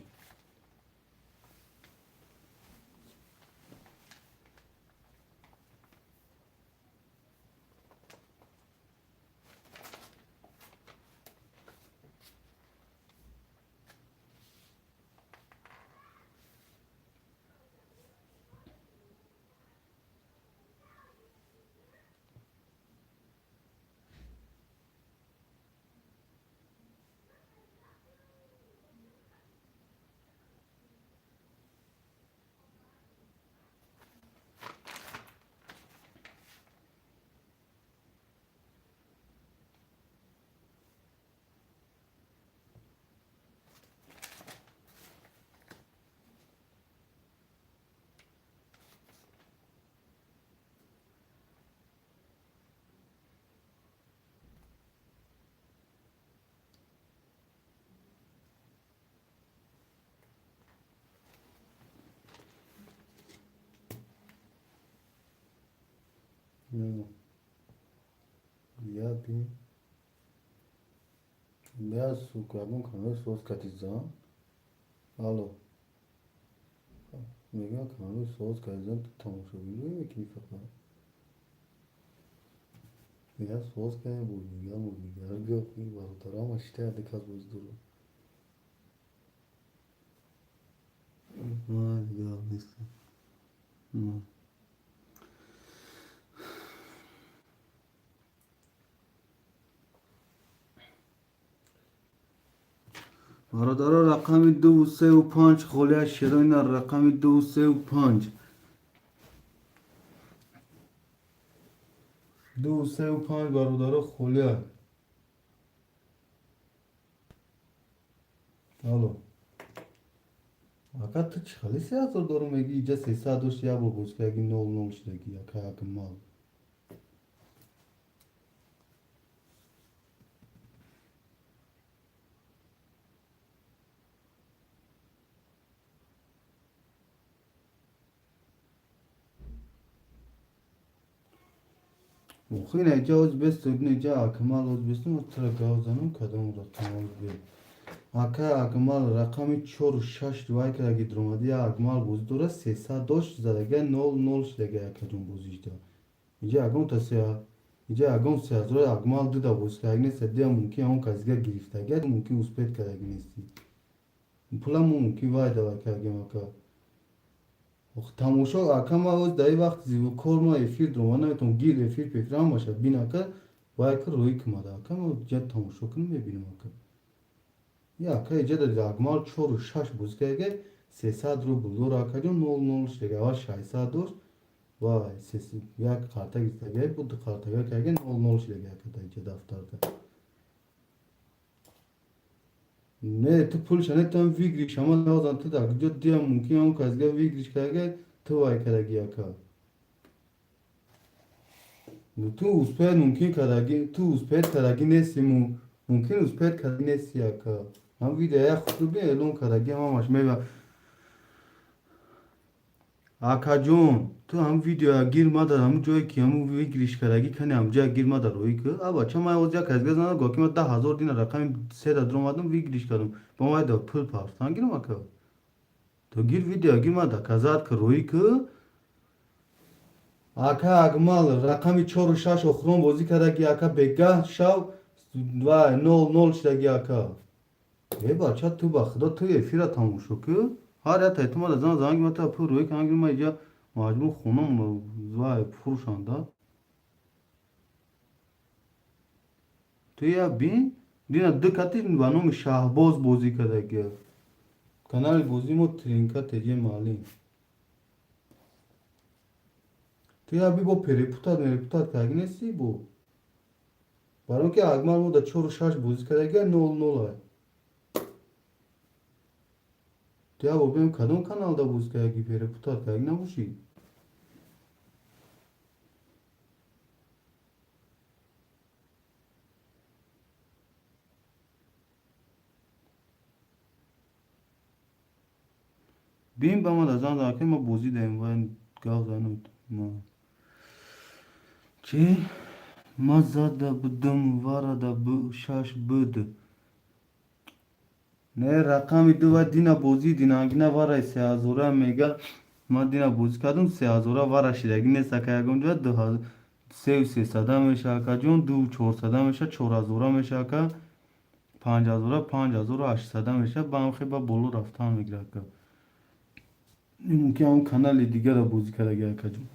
Я би. Бя, сука, ягон каналҳои соз кардӣ зан? Алло. Мегӯям, каналҳои соз кардӣ зан, ту тамошобинӣ мекунӣ фақат. Мегӯям, соз кардем, бозигар, мозигар гап, бародарам шита яде кас боз дорад. Гап нест. Бародаро, рақами 2, 3, 5 холия, шерои нар, рақами 2, 3, 5. 2, 3, 5, бародаро, холия. Алло. Ака, ту чӣ хали 3000 дорум мегӣ, иҷа 300 дошт, як бор боз кардаги 0 0 шудаги, ака Акмал. Охи, инаҷа оз бесту, инаҷа Акмал оз бесту, тра гав занам, кадом рақам оз бе. Ака Акмал, рақами 4, 6 вай кардаги дуромади, я Акмал бозӣ дорад, 300 дошт, задага 0 0 шудаги, акаҷон, бозишда. Иҷа ягон та се, иҷа ягон 3000 Акмал дуда бозӣ кардаги нест, дия мумкин ягон кас дига гирифтаги, мумкин успеть кардаги нести. Пула мо мумкин вай давай кардагим, ака. Тамошо, ака, ма оз дар ин вақт кор, ма эфир дуромад наметавонам, гир эфир пефир ҳамаша бин, ака, вай ака рӯӣ кумада, ака, ма ҷа тамошо кунам, мебинам, ака. Я ака, иҷа дар Акмал 4, 6 бозӣ кардаги, 300 рубл дора, акаҷон, 0 0 шудаги, аввал 600 дошт, вай як қарта гирифтаги, бу ду қартага кардаги, 0 0 шудаги, ака, дар иҷа дафтарда. Не, ту пулша не, ту выигрыш, ама озан ту дар куҷо дия, мумкин ягон кас дига выигрыш кардаги, ту вай кардаги, ака. Ту успеть мумкин кардаги, ту успеть кардаги нести, мумкин успеть кардаги нести, ака. Ҳам видео як худ бин, эълон кардаги, ҳамаш мева. Акаҷон, ту ҳам видео гир мада, ҳамун ҷое ки ҳамун выигрыш кардаги, кани ҳамун ҷоя гир мада, рӯӣ ки. А бача, ман оз як кас дига занад, гоҳ ки ман 10 000 дина рақами седа дуромадам, выигрыш кардам. Ба ман да пул пафтан гирам, ака. Ту гир видео гир мада, казат ки рӯӣ ки. Ака Акмал, рақами 4, 6 охирон бозӣ кардаги, ака, бегаҳ шав, вай 0 0 шудаги, ака. Э бача, ту ба худо, ту эфира тамошо ку. Ҳар як ту мада зан занг мата пул рӯй кан, ма иҷа маҷбур хонам вай фурӯшанда. Ту я бин, дина ду кати ба номи Шаҳбоз бозӣ кардагия. Канали бозии мо Тринка ТЖ маълим. Ту я би, бо перепутать мерепутать кардаги нести бо. Барои он ки Акмал мо да чору шаш бозӣ кардагия, нол нол ай. Ту я бо бинем, кадом каналда бозӣ кардаги, перепутать кардаги набошӣ. Бин, ба мада зан зан, ки ма бозӣ даем ва гав зануд. Ма чӣ? Ма зада будум, варада шаш буд. Не, рақами ду ва дина бозӣ динангина вараи сеҳазора мега. Ман дина бозӣ кардум, сеҳазора вара шидаги нест, ака, ягон ҷоя сею сесада меша, акаҷон, ду чорсада меша, чорҳазора меша, ака, панҷҳазора, 5800 меша, ба ҳамхе ба боло рафтан мегирад, ака. Мумкин ҳамон канали дигара бозӣ кардаги, акаҷон.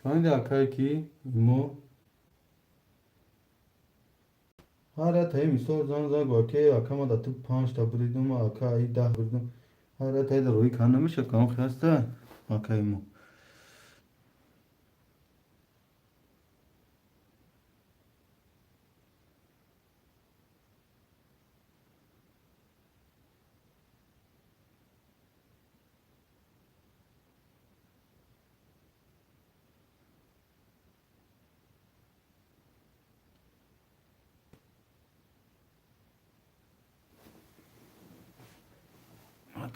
Фаҳмиди, акае, ки мо ҳар як таи мисол зан зан гӯяд, ки ака, ма да ту панҷта буридум, ака, аи 10 буридум. Ҳар як таи да роҳӣ карда намешавад, кадом хел ҳаста, акаи мо.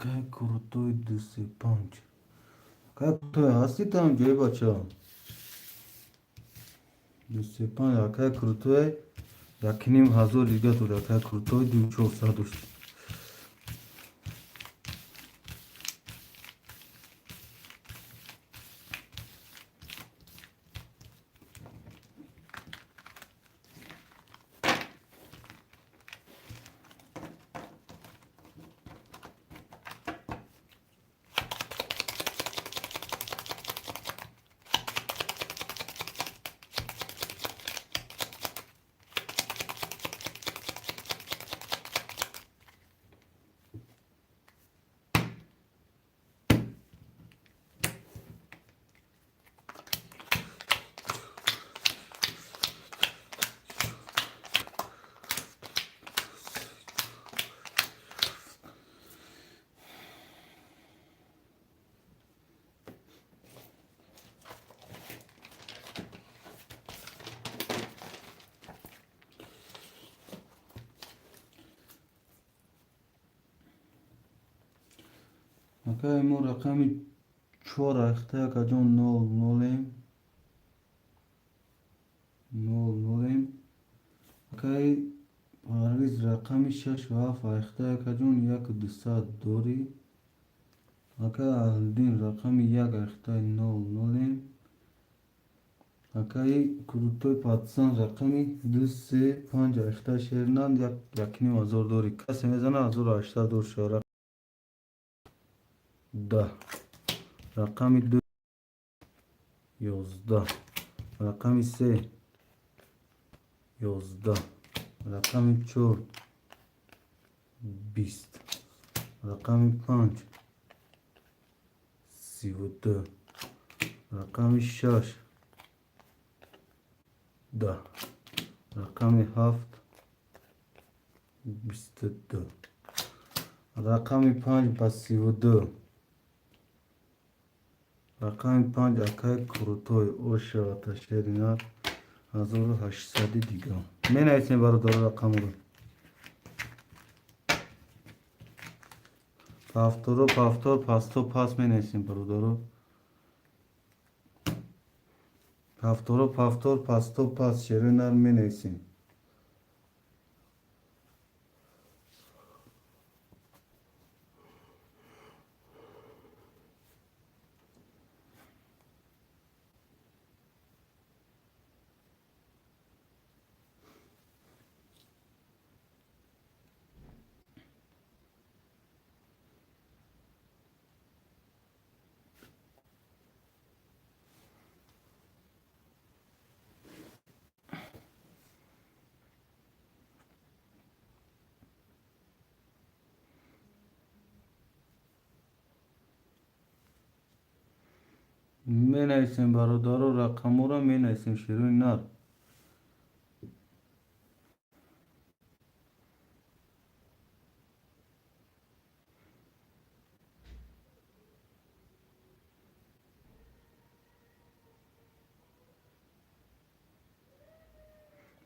Акай крутой ду се панҷ. Акай крутой ҳасти там ҷои, бача? Ду се панҷ, акай крутой 1500 дига дод, акай крутой ду чорсад дошт. Акай мо рақами чор ахта, акаҷон, нол нолем. Нол нолем. Акай Парвиз рақами шашу ҳафт ахта, акаҷон, яку дусад дорӣ. Акай Аҳлиддин рақами як ахтаи нол нолем. Акаи крутой пацан рақами ду се панҷ ахта шернанд, як 1500 дорӣ. Касе мезана, 1800 дор шава. 10, рақами ду 11, рақами се 11, рақами чор 20, рақами панҷ 32, рақами шаш 10, рақами ҳафт 22, рақами панҷ ба 32, рақами панҷ, акай крутой ошавата шеринар, 1800 дига. Менависем, бародаро, рақамро. Повторо, повтор, пасто, пас менависем, бародаро. Повторо, повтор, пасто, пас, шеринар менависем. Менависем, бародаро, рақамҳоро менависем, шерои нар.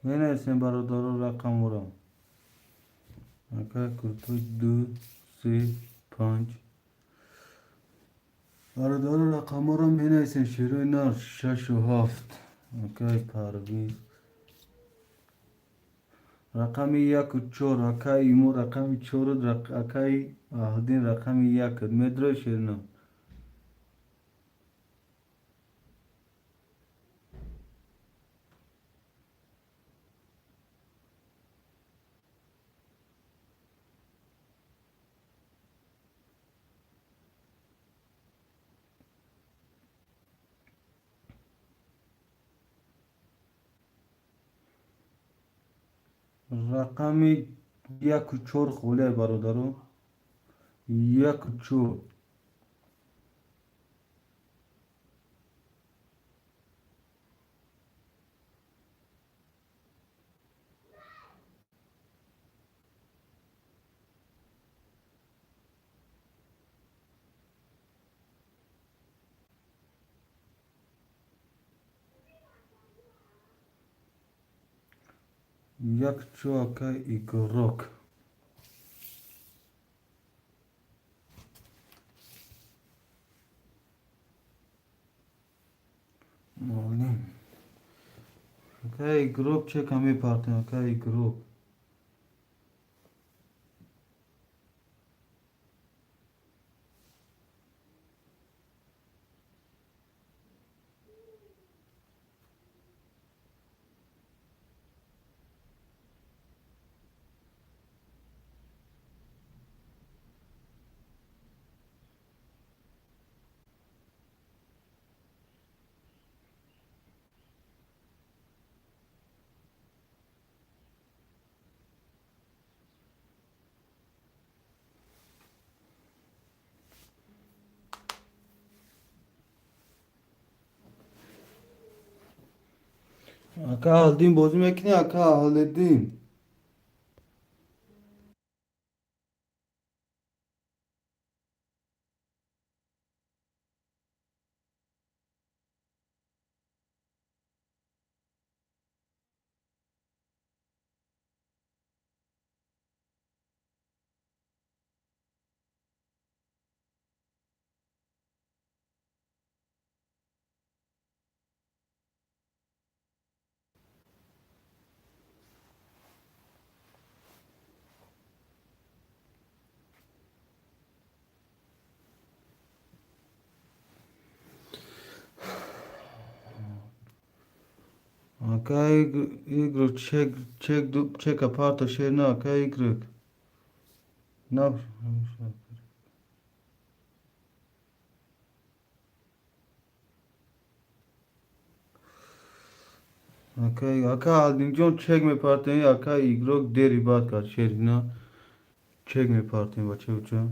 Менависем, бародаро, рақамҳоро. Ака крутой, ду, се, панҷ. Бародаро, рақамҳоро менависем, шерои нар, шашу ҳафт. Акай Парвиз. Рақами яку чор, акаи имо рақами чору, акаи Аҳдин рақами як. Медрои, шерина? Рақами яку чор холия, бародаро, яку чор. Як чор, акай игрок. Молим. Акай игрок, чека мепартем, акай игрок. Ака Аҳлиддин, бозӣ мекунӣ, ака Аҳлиддин? Ака игрок, чек, чек, чека парто, шер на, ака игрок. На. Ака, ака Аҳлиддинҷон, чек мепартем, ака игрок дери бад кард, шерина. Чек мепартем, бача.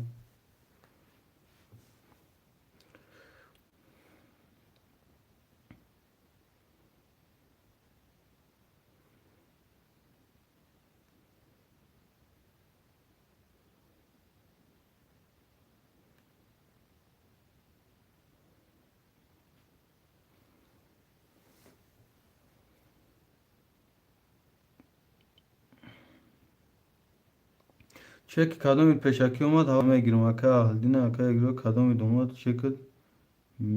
Чеки кадоми пешакӣ омад, ҳава мегирем, ака Аҳлиддин, ака игрок, кадоми омад, чекат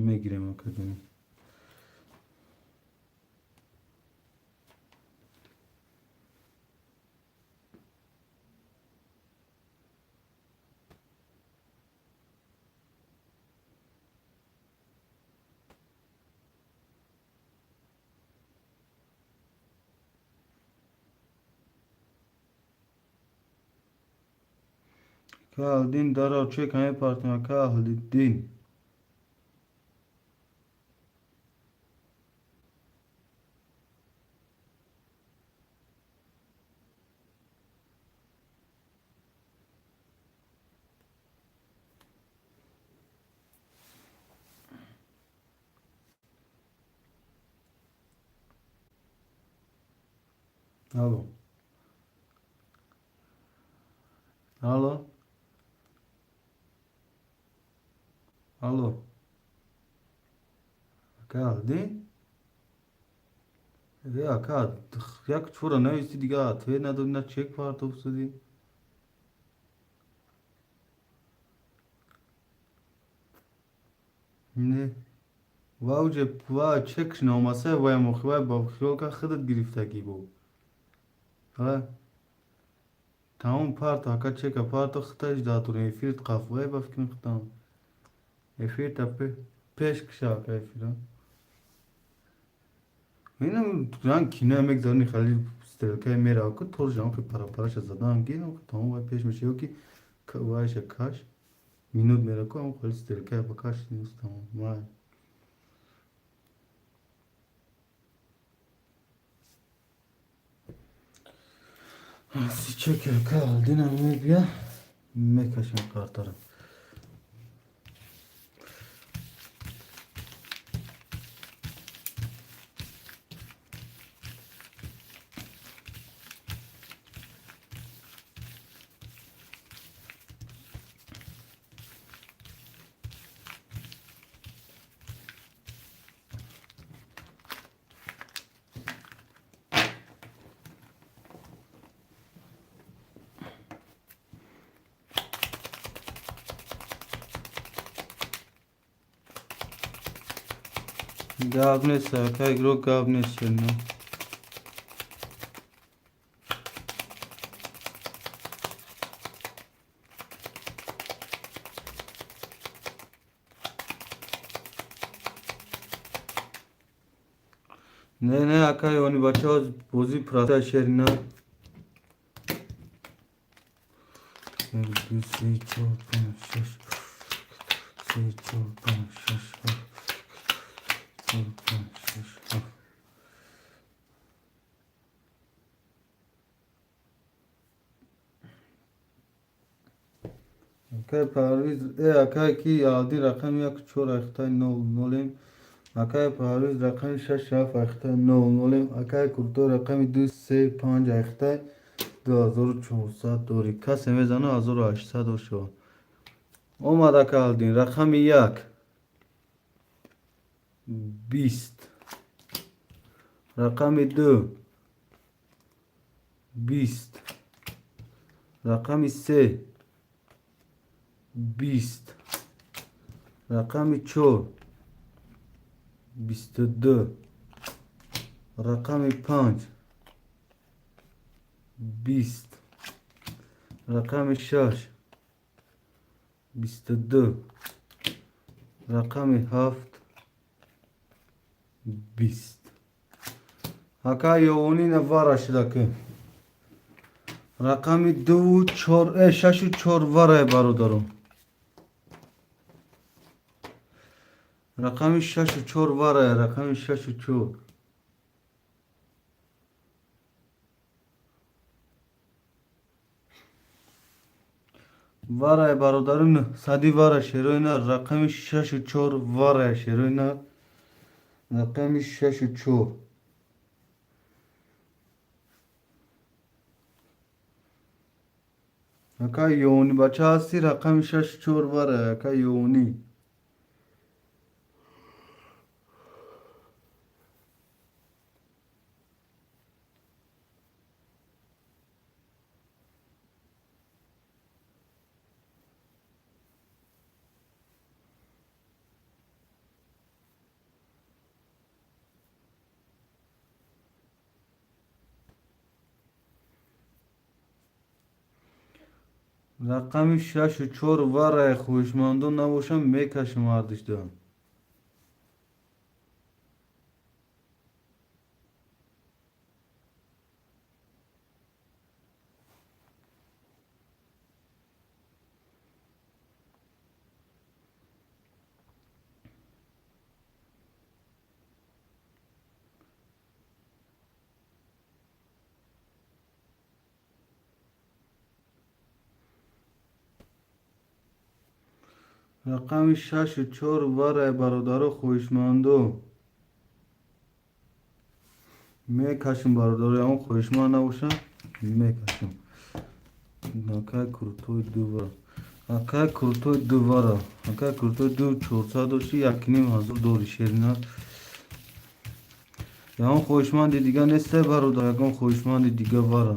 мегирем, акаҷон. Ака Аҳлиддин, дарав, чек мепартем, ака Аҳлиддин. Алло, алло, алло, ака Алдин? Э, ака, як чора нависти, дига ответ надори, на чек партофтадӣ. Не, вауҷе ва чекш номаса, вай мохи, вай ба хиёл ка худат гирифтагӣ бо. Тамом, парто, ака, чека парто, хиташ датур, эфирт қаф, вай ба фикрам хитам. Эфирта пеш киша, ака, эфира. Инам ранг кино мегзарни, хали стрелкаи мера, ку тор жам хи пара-параша задан, гинам тамом, вай пеш меша, ёки вайша каш минут мера, ку ам хали стрелкаи ба каш нест, тамом. Май. Чек ака Алдинам мебия, мекашем картара. Гап нест, ака, игрок, гап нест, но. Не, не, ака, они бачаҳо бозӣ проста, шерина. Як, ду, се, чор, панҷ, шаш, се, чор, панҷ, шаш, ҳафт, чор, панҷ, шаш, ҳафт. Акай Парвиз, э, акай ки Алдин, рақами як, чор ахтай нол нолем. Акай Парвиз, рақами шаш, ҳафт ахтай нол нолем. Акай Курто, рақами ду, се, панҷ ахтай 2400 дорӣ. Касе мезана, 1800 шавад. Омад, ака Алдин, рақами як 20, рақами ду 20, рақами се 20, рақами чор 22, рақами панҷ 20, рақами шаш 22, рақами ҳафт 20. Ака ёвонина вара шуда ки рақами дуву чор, э, шашу чор варае, бародарон. Рақами шашу чор варае, рақами шашу чор. Варае, бародарон, сади вара, шерои нар, рақами шашу чор варае, шерои нар, рақами шашу чор. Ака ёвонӣ бача ҳастӣ, рақами шашу чор варае, ака ёвонӣ. Рақами шашу чор варае, хоҳишмандон набошам, мекашам ҳардушда. Рақами шашу чор варае, бародаро, хоҳишмандо. Мекашем, бародаро, ягон хоҳишманд набоша, мекашем. Акай крутой дувара, акай крутой дувара, акай крутой ду 400 дошти, 1500 дори, шерина. Ягон хоҳишманди дига нестай, бародар? Ягон хоҳишманди дига вара?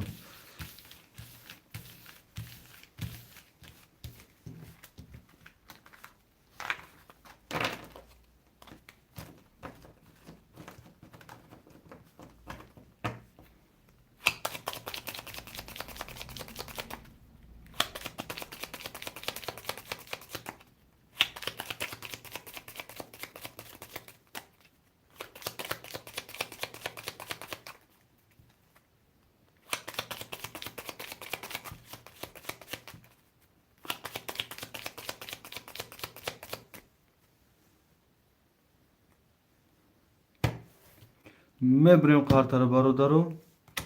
Мебирем қартара, бародаро.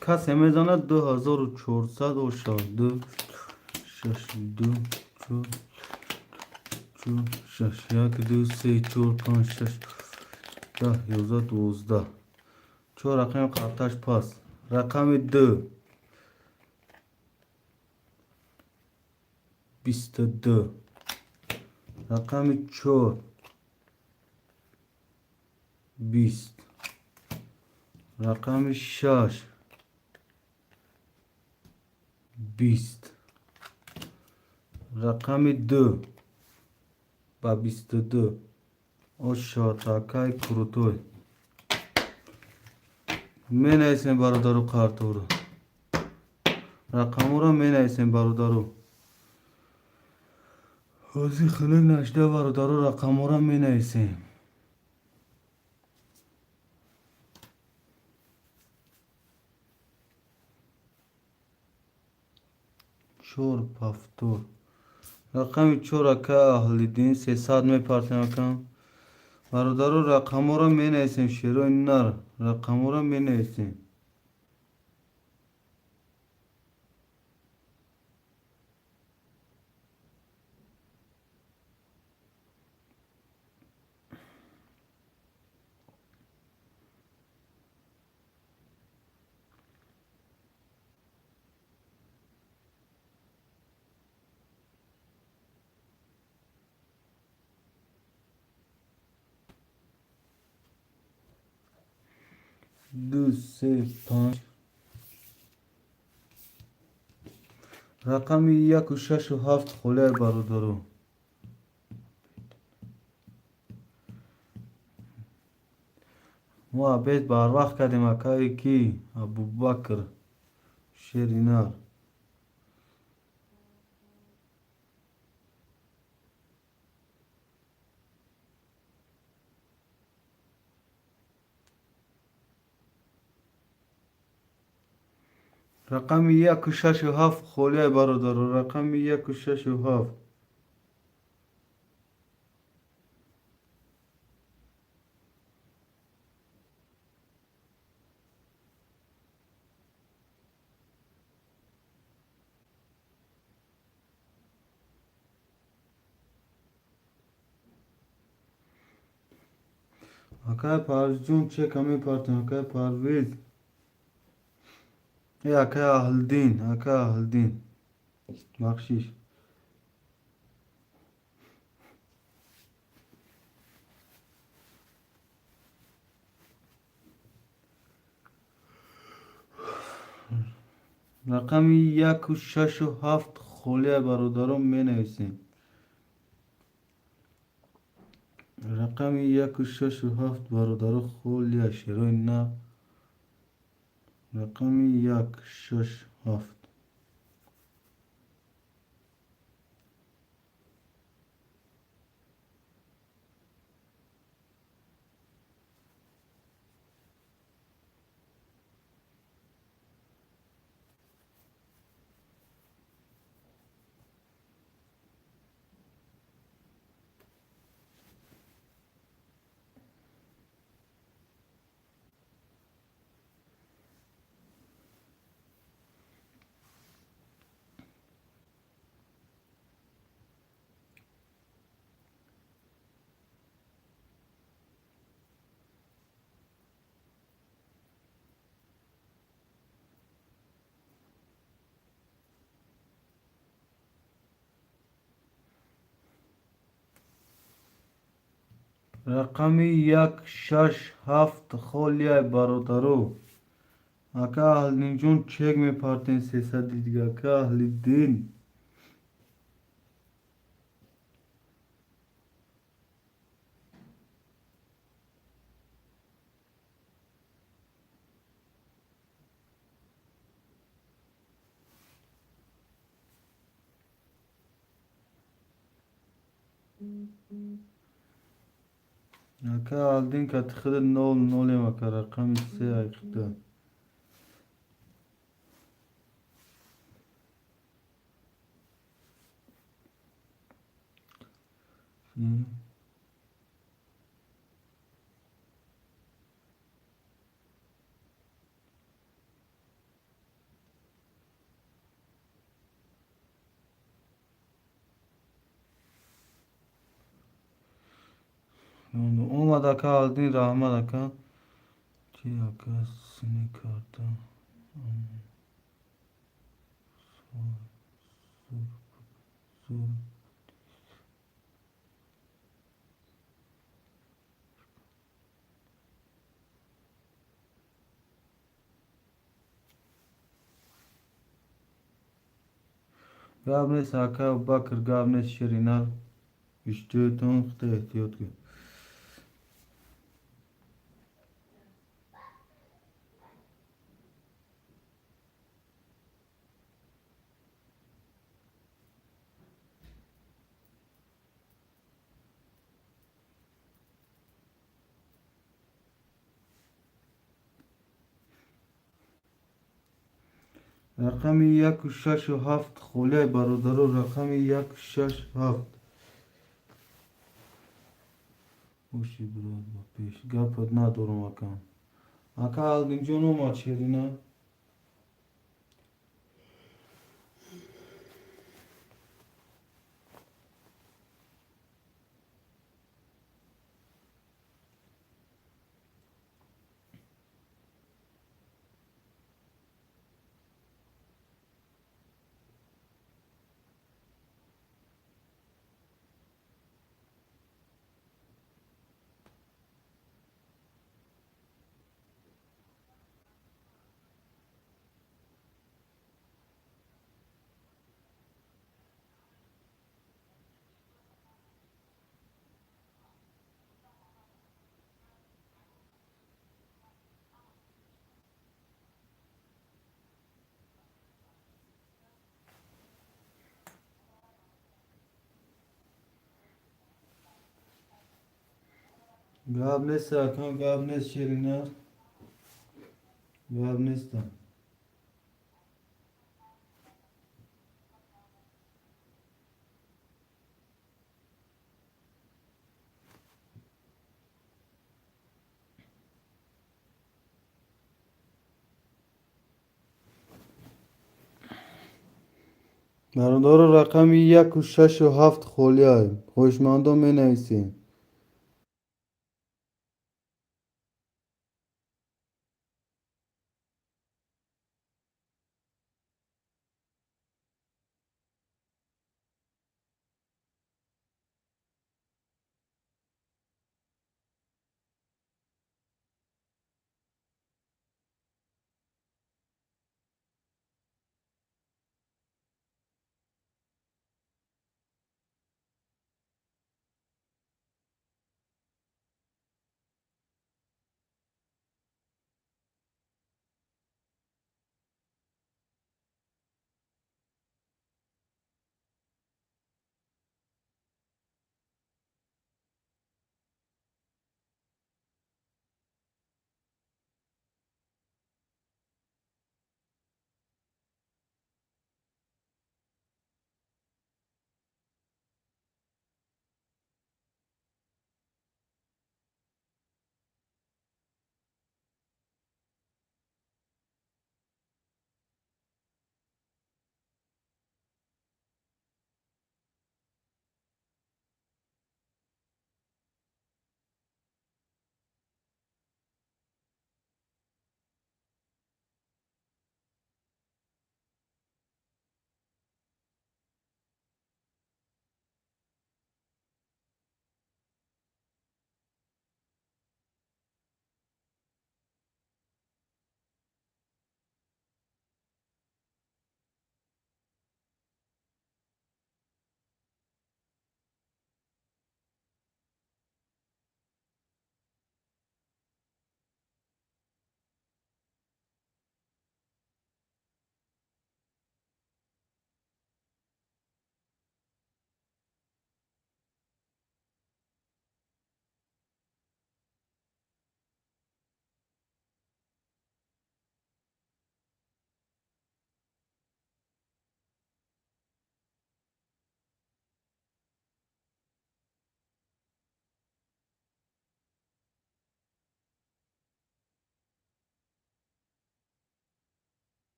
Касе мезанад? 2400 оша, ду, шаш, ду, чор, чор, шаш, як, ду, се, чор, панҷ, шаш, 10, 11, 12, чор рақами қарташ пас. Рақами ду 22, рақами чор 20, рақами шаш 20, рақами ду ба 22 ошотакай крутой. Менависем, бародару, қарторо, рақамҳоро менависем, бародару. Ҳозир хунук нашуда, бародару, рақамҳоро менависем. Чор повтор, рақами чор, ака Аҳлиддин, 300 мепартем, акам. Бародаро, рақамҳоро менависем, шерои нар, рақамҳоро менависем. Ду, се, панҷ, рақами яку, шашу ҳафт холия, бародаро. Мо обед барвақт кардем, акаи ки Абубакр, шеринар. Рақами яку, шашу ҳафт холия, бародаро, рақами яку, шашу ҳафт. Акай Парвизҷон, чека мепартем, акай Парвиз. Э, акай Аҳлиддин, акай Аҳлиддин, бахшиш. Рақами яку, шашу ҳафт холия, бародарон, менависем. Рақами яку, шашу ҳафт, бародаро, холия, шерои на. Рақами як, шаш, ҳафт. Рақами 1, 6, 7 холияй, бародаро. Ака Аҳлиддинҷон, чек мепартен 300-и дига, ака Аҳлиддин. Ака Аҳлиддин, кати худа нол нолем, ака, рақами се айхта. Омад, ака Аҳлиддин, раҳмат, ака. Чи, ака, сини карта? Зур. Гап нест, ака Абубакр, гап нест, ширинар. Иштиётон, худо эҳтиёт кун. Рақами 1, 6-у 7 холияй, бародаро, рақами 1, 6, 7. Боши, брат, ба пеш. Гапат надорам, ака. Ака Аҳлиддинҷон, омад ширина. Гап нест, акам, гап нест, ширинар. Гап нестам. Бародаро, рақами 1, 6-у 7 холияй. Хоҳишмандон, менависем.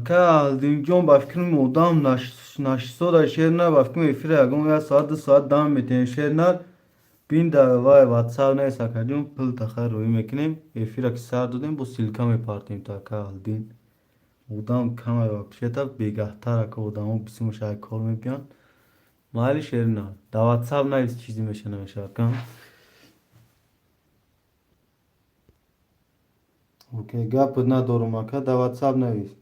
Ака Алдинҷон, ба фикрам, одам нашистода, шер нар. Ба фикрам, эфира ягон як соат, 2 соат дам метиҳем. Шер нар, бин, да вай ватсап нест, акаҷон. Пул тахай роӣ мекунем. Эфира ки сар додем, бо ссылка мепартем то ака Алдин. Одам камай вообще-то, бегаҳтар, ака, одамо бисёр шай кор мебиёнд. Майли, шер нар, да ватсап навис, чизе меша, намеша, ака. Окей, гапат надорум, ака, да ватсап навис.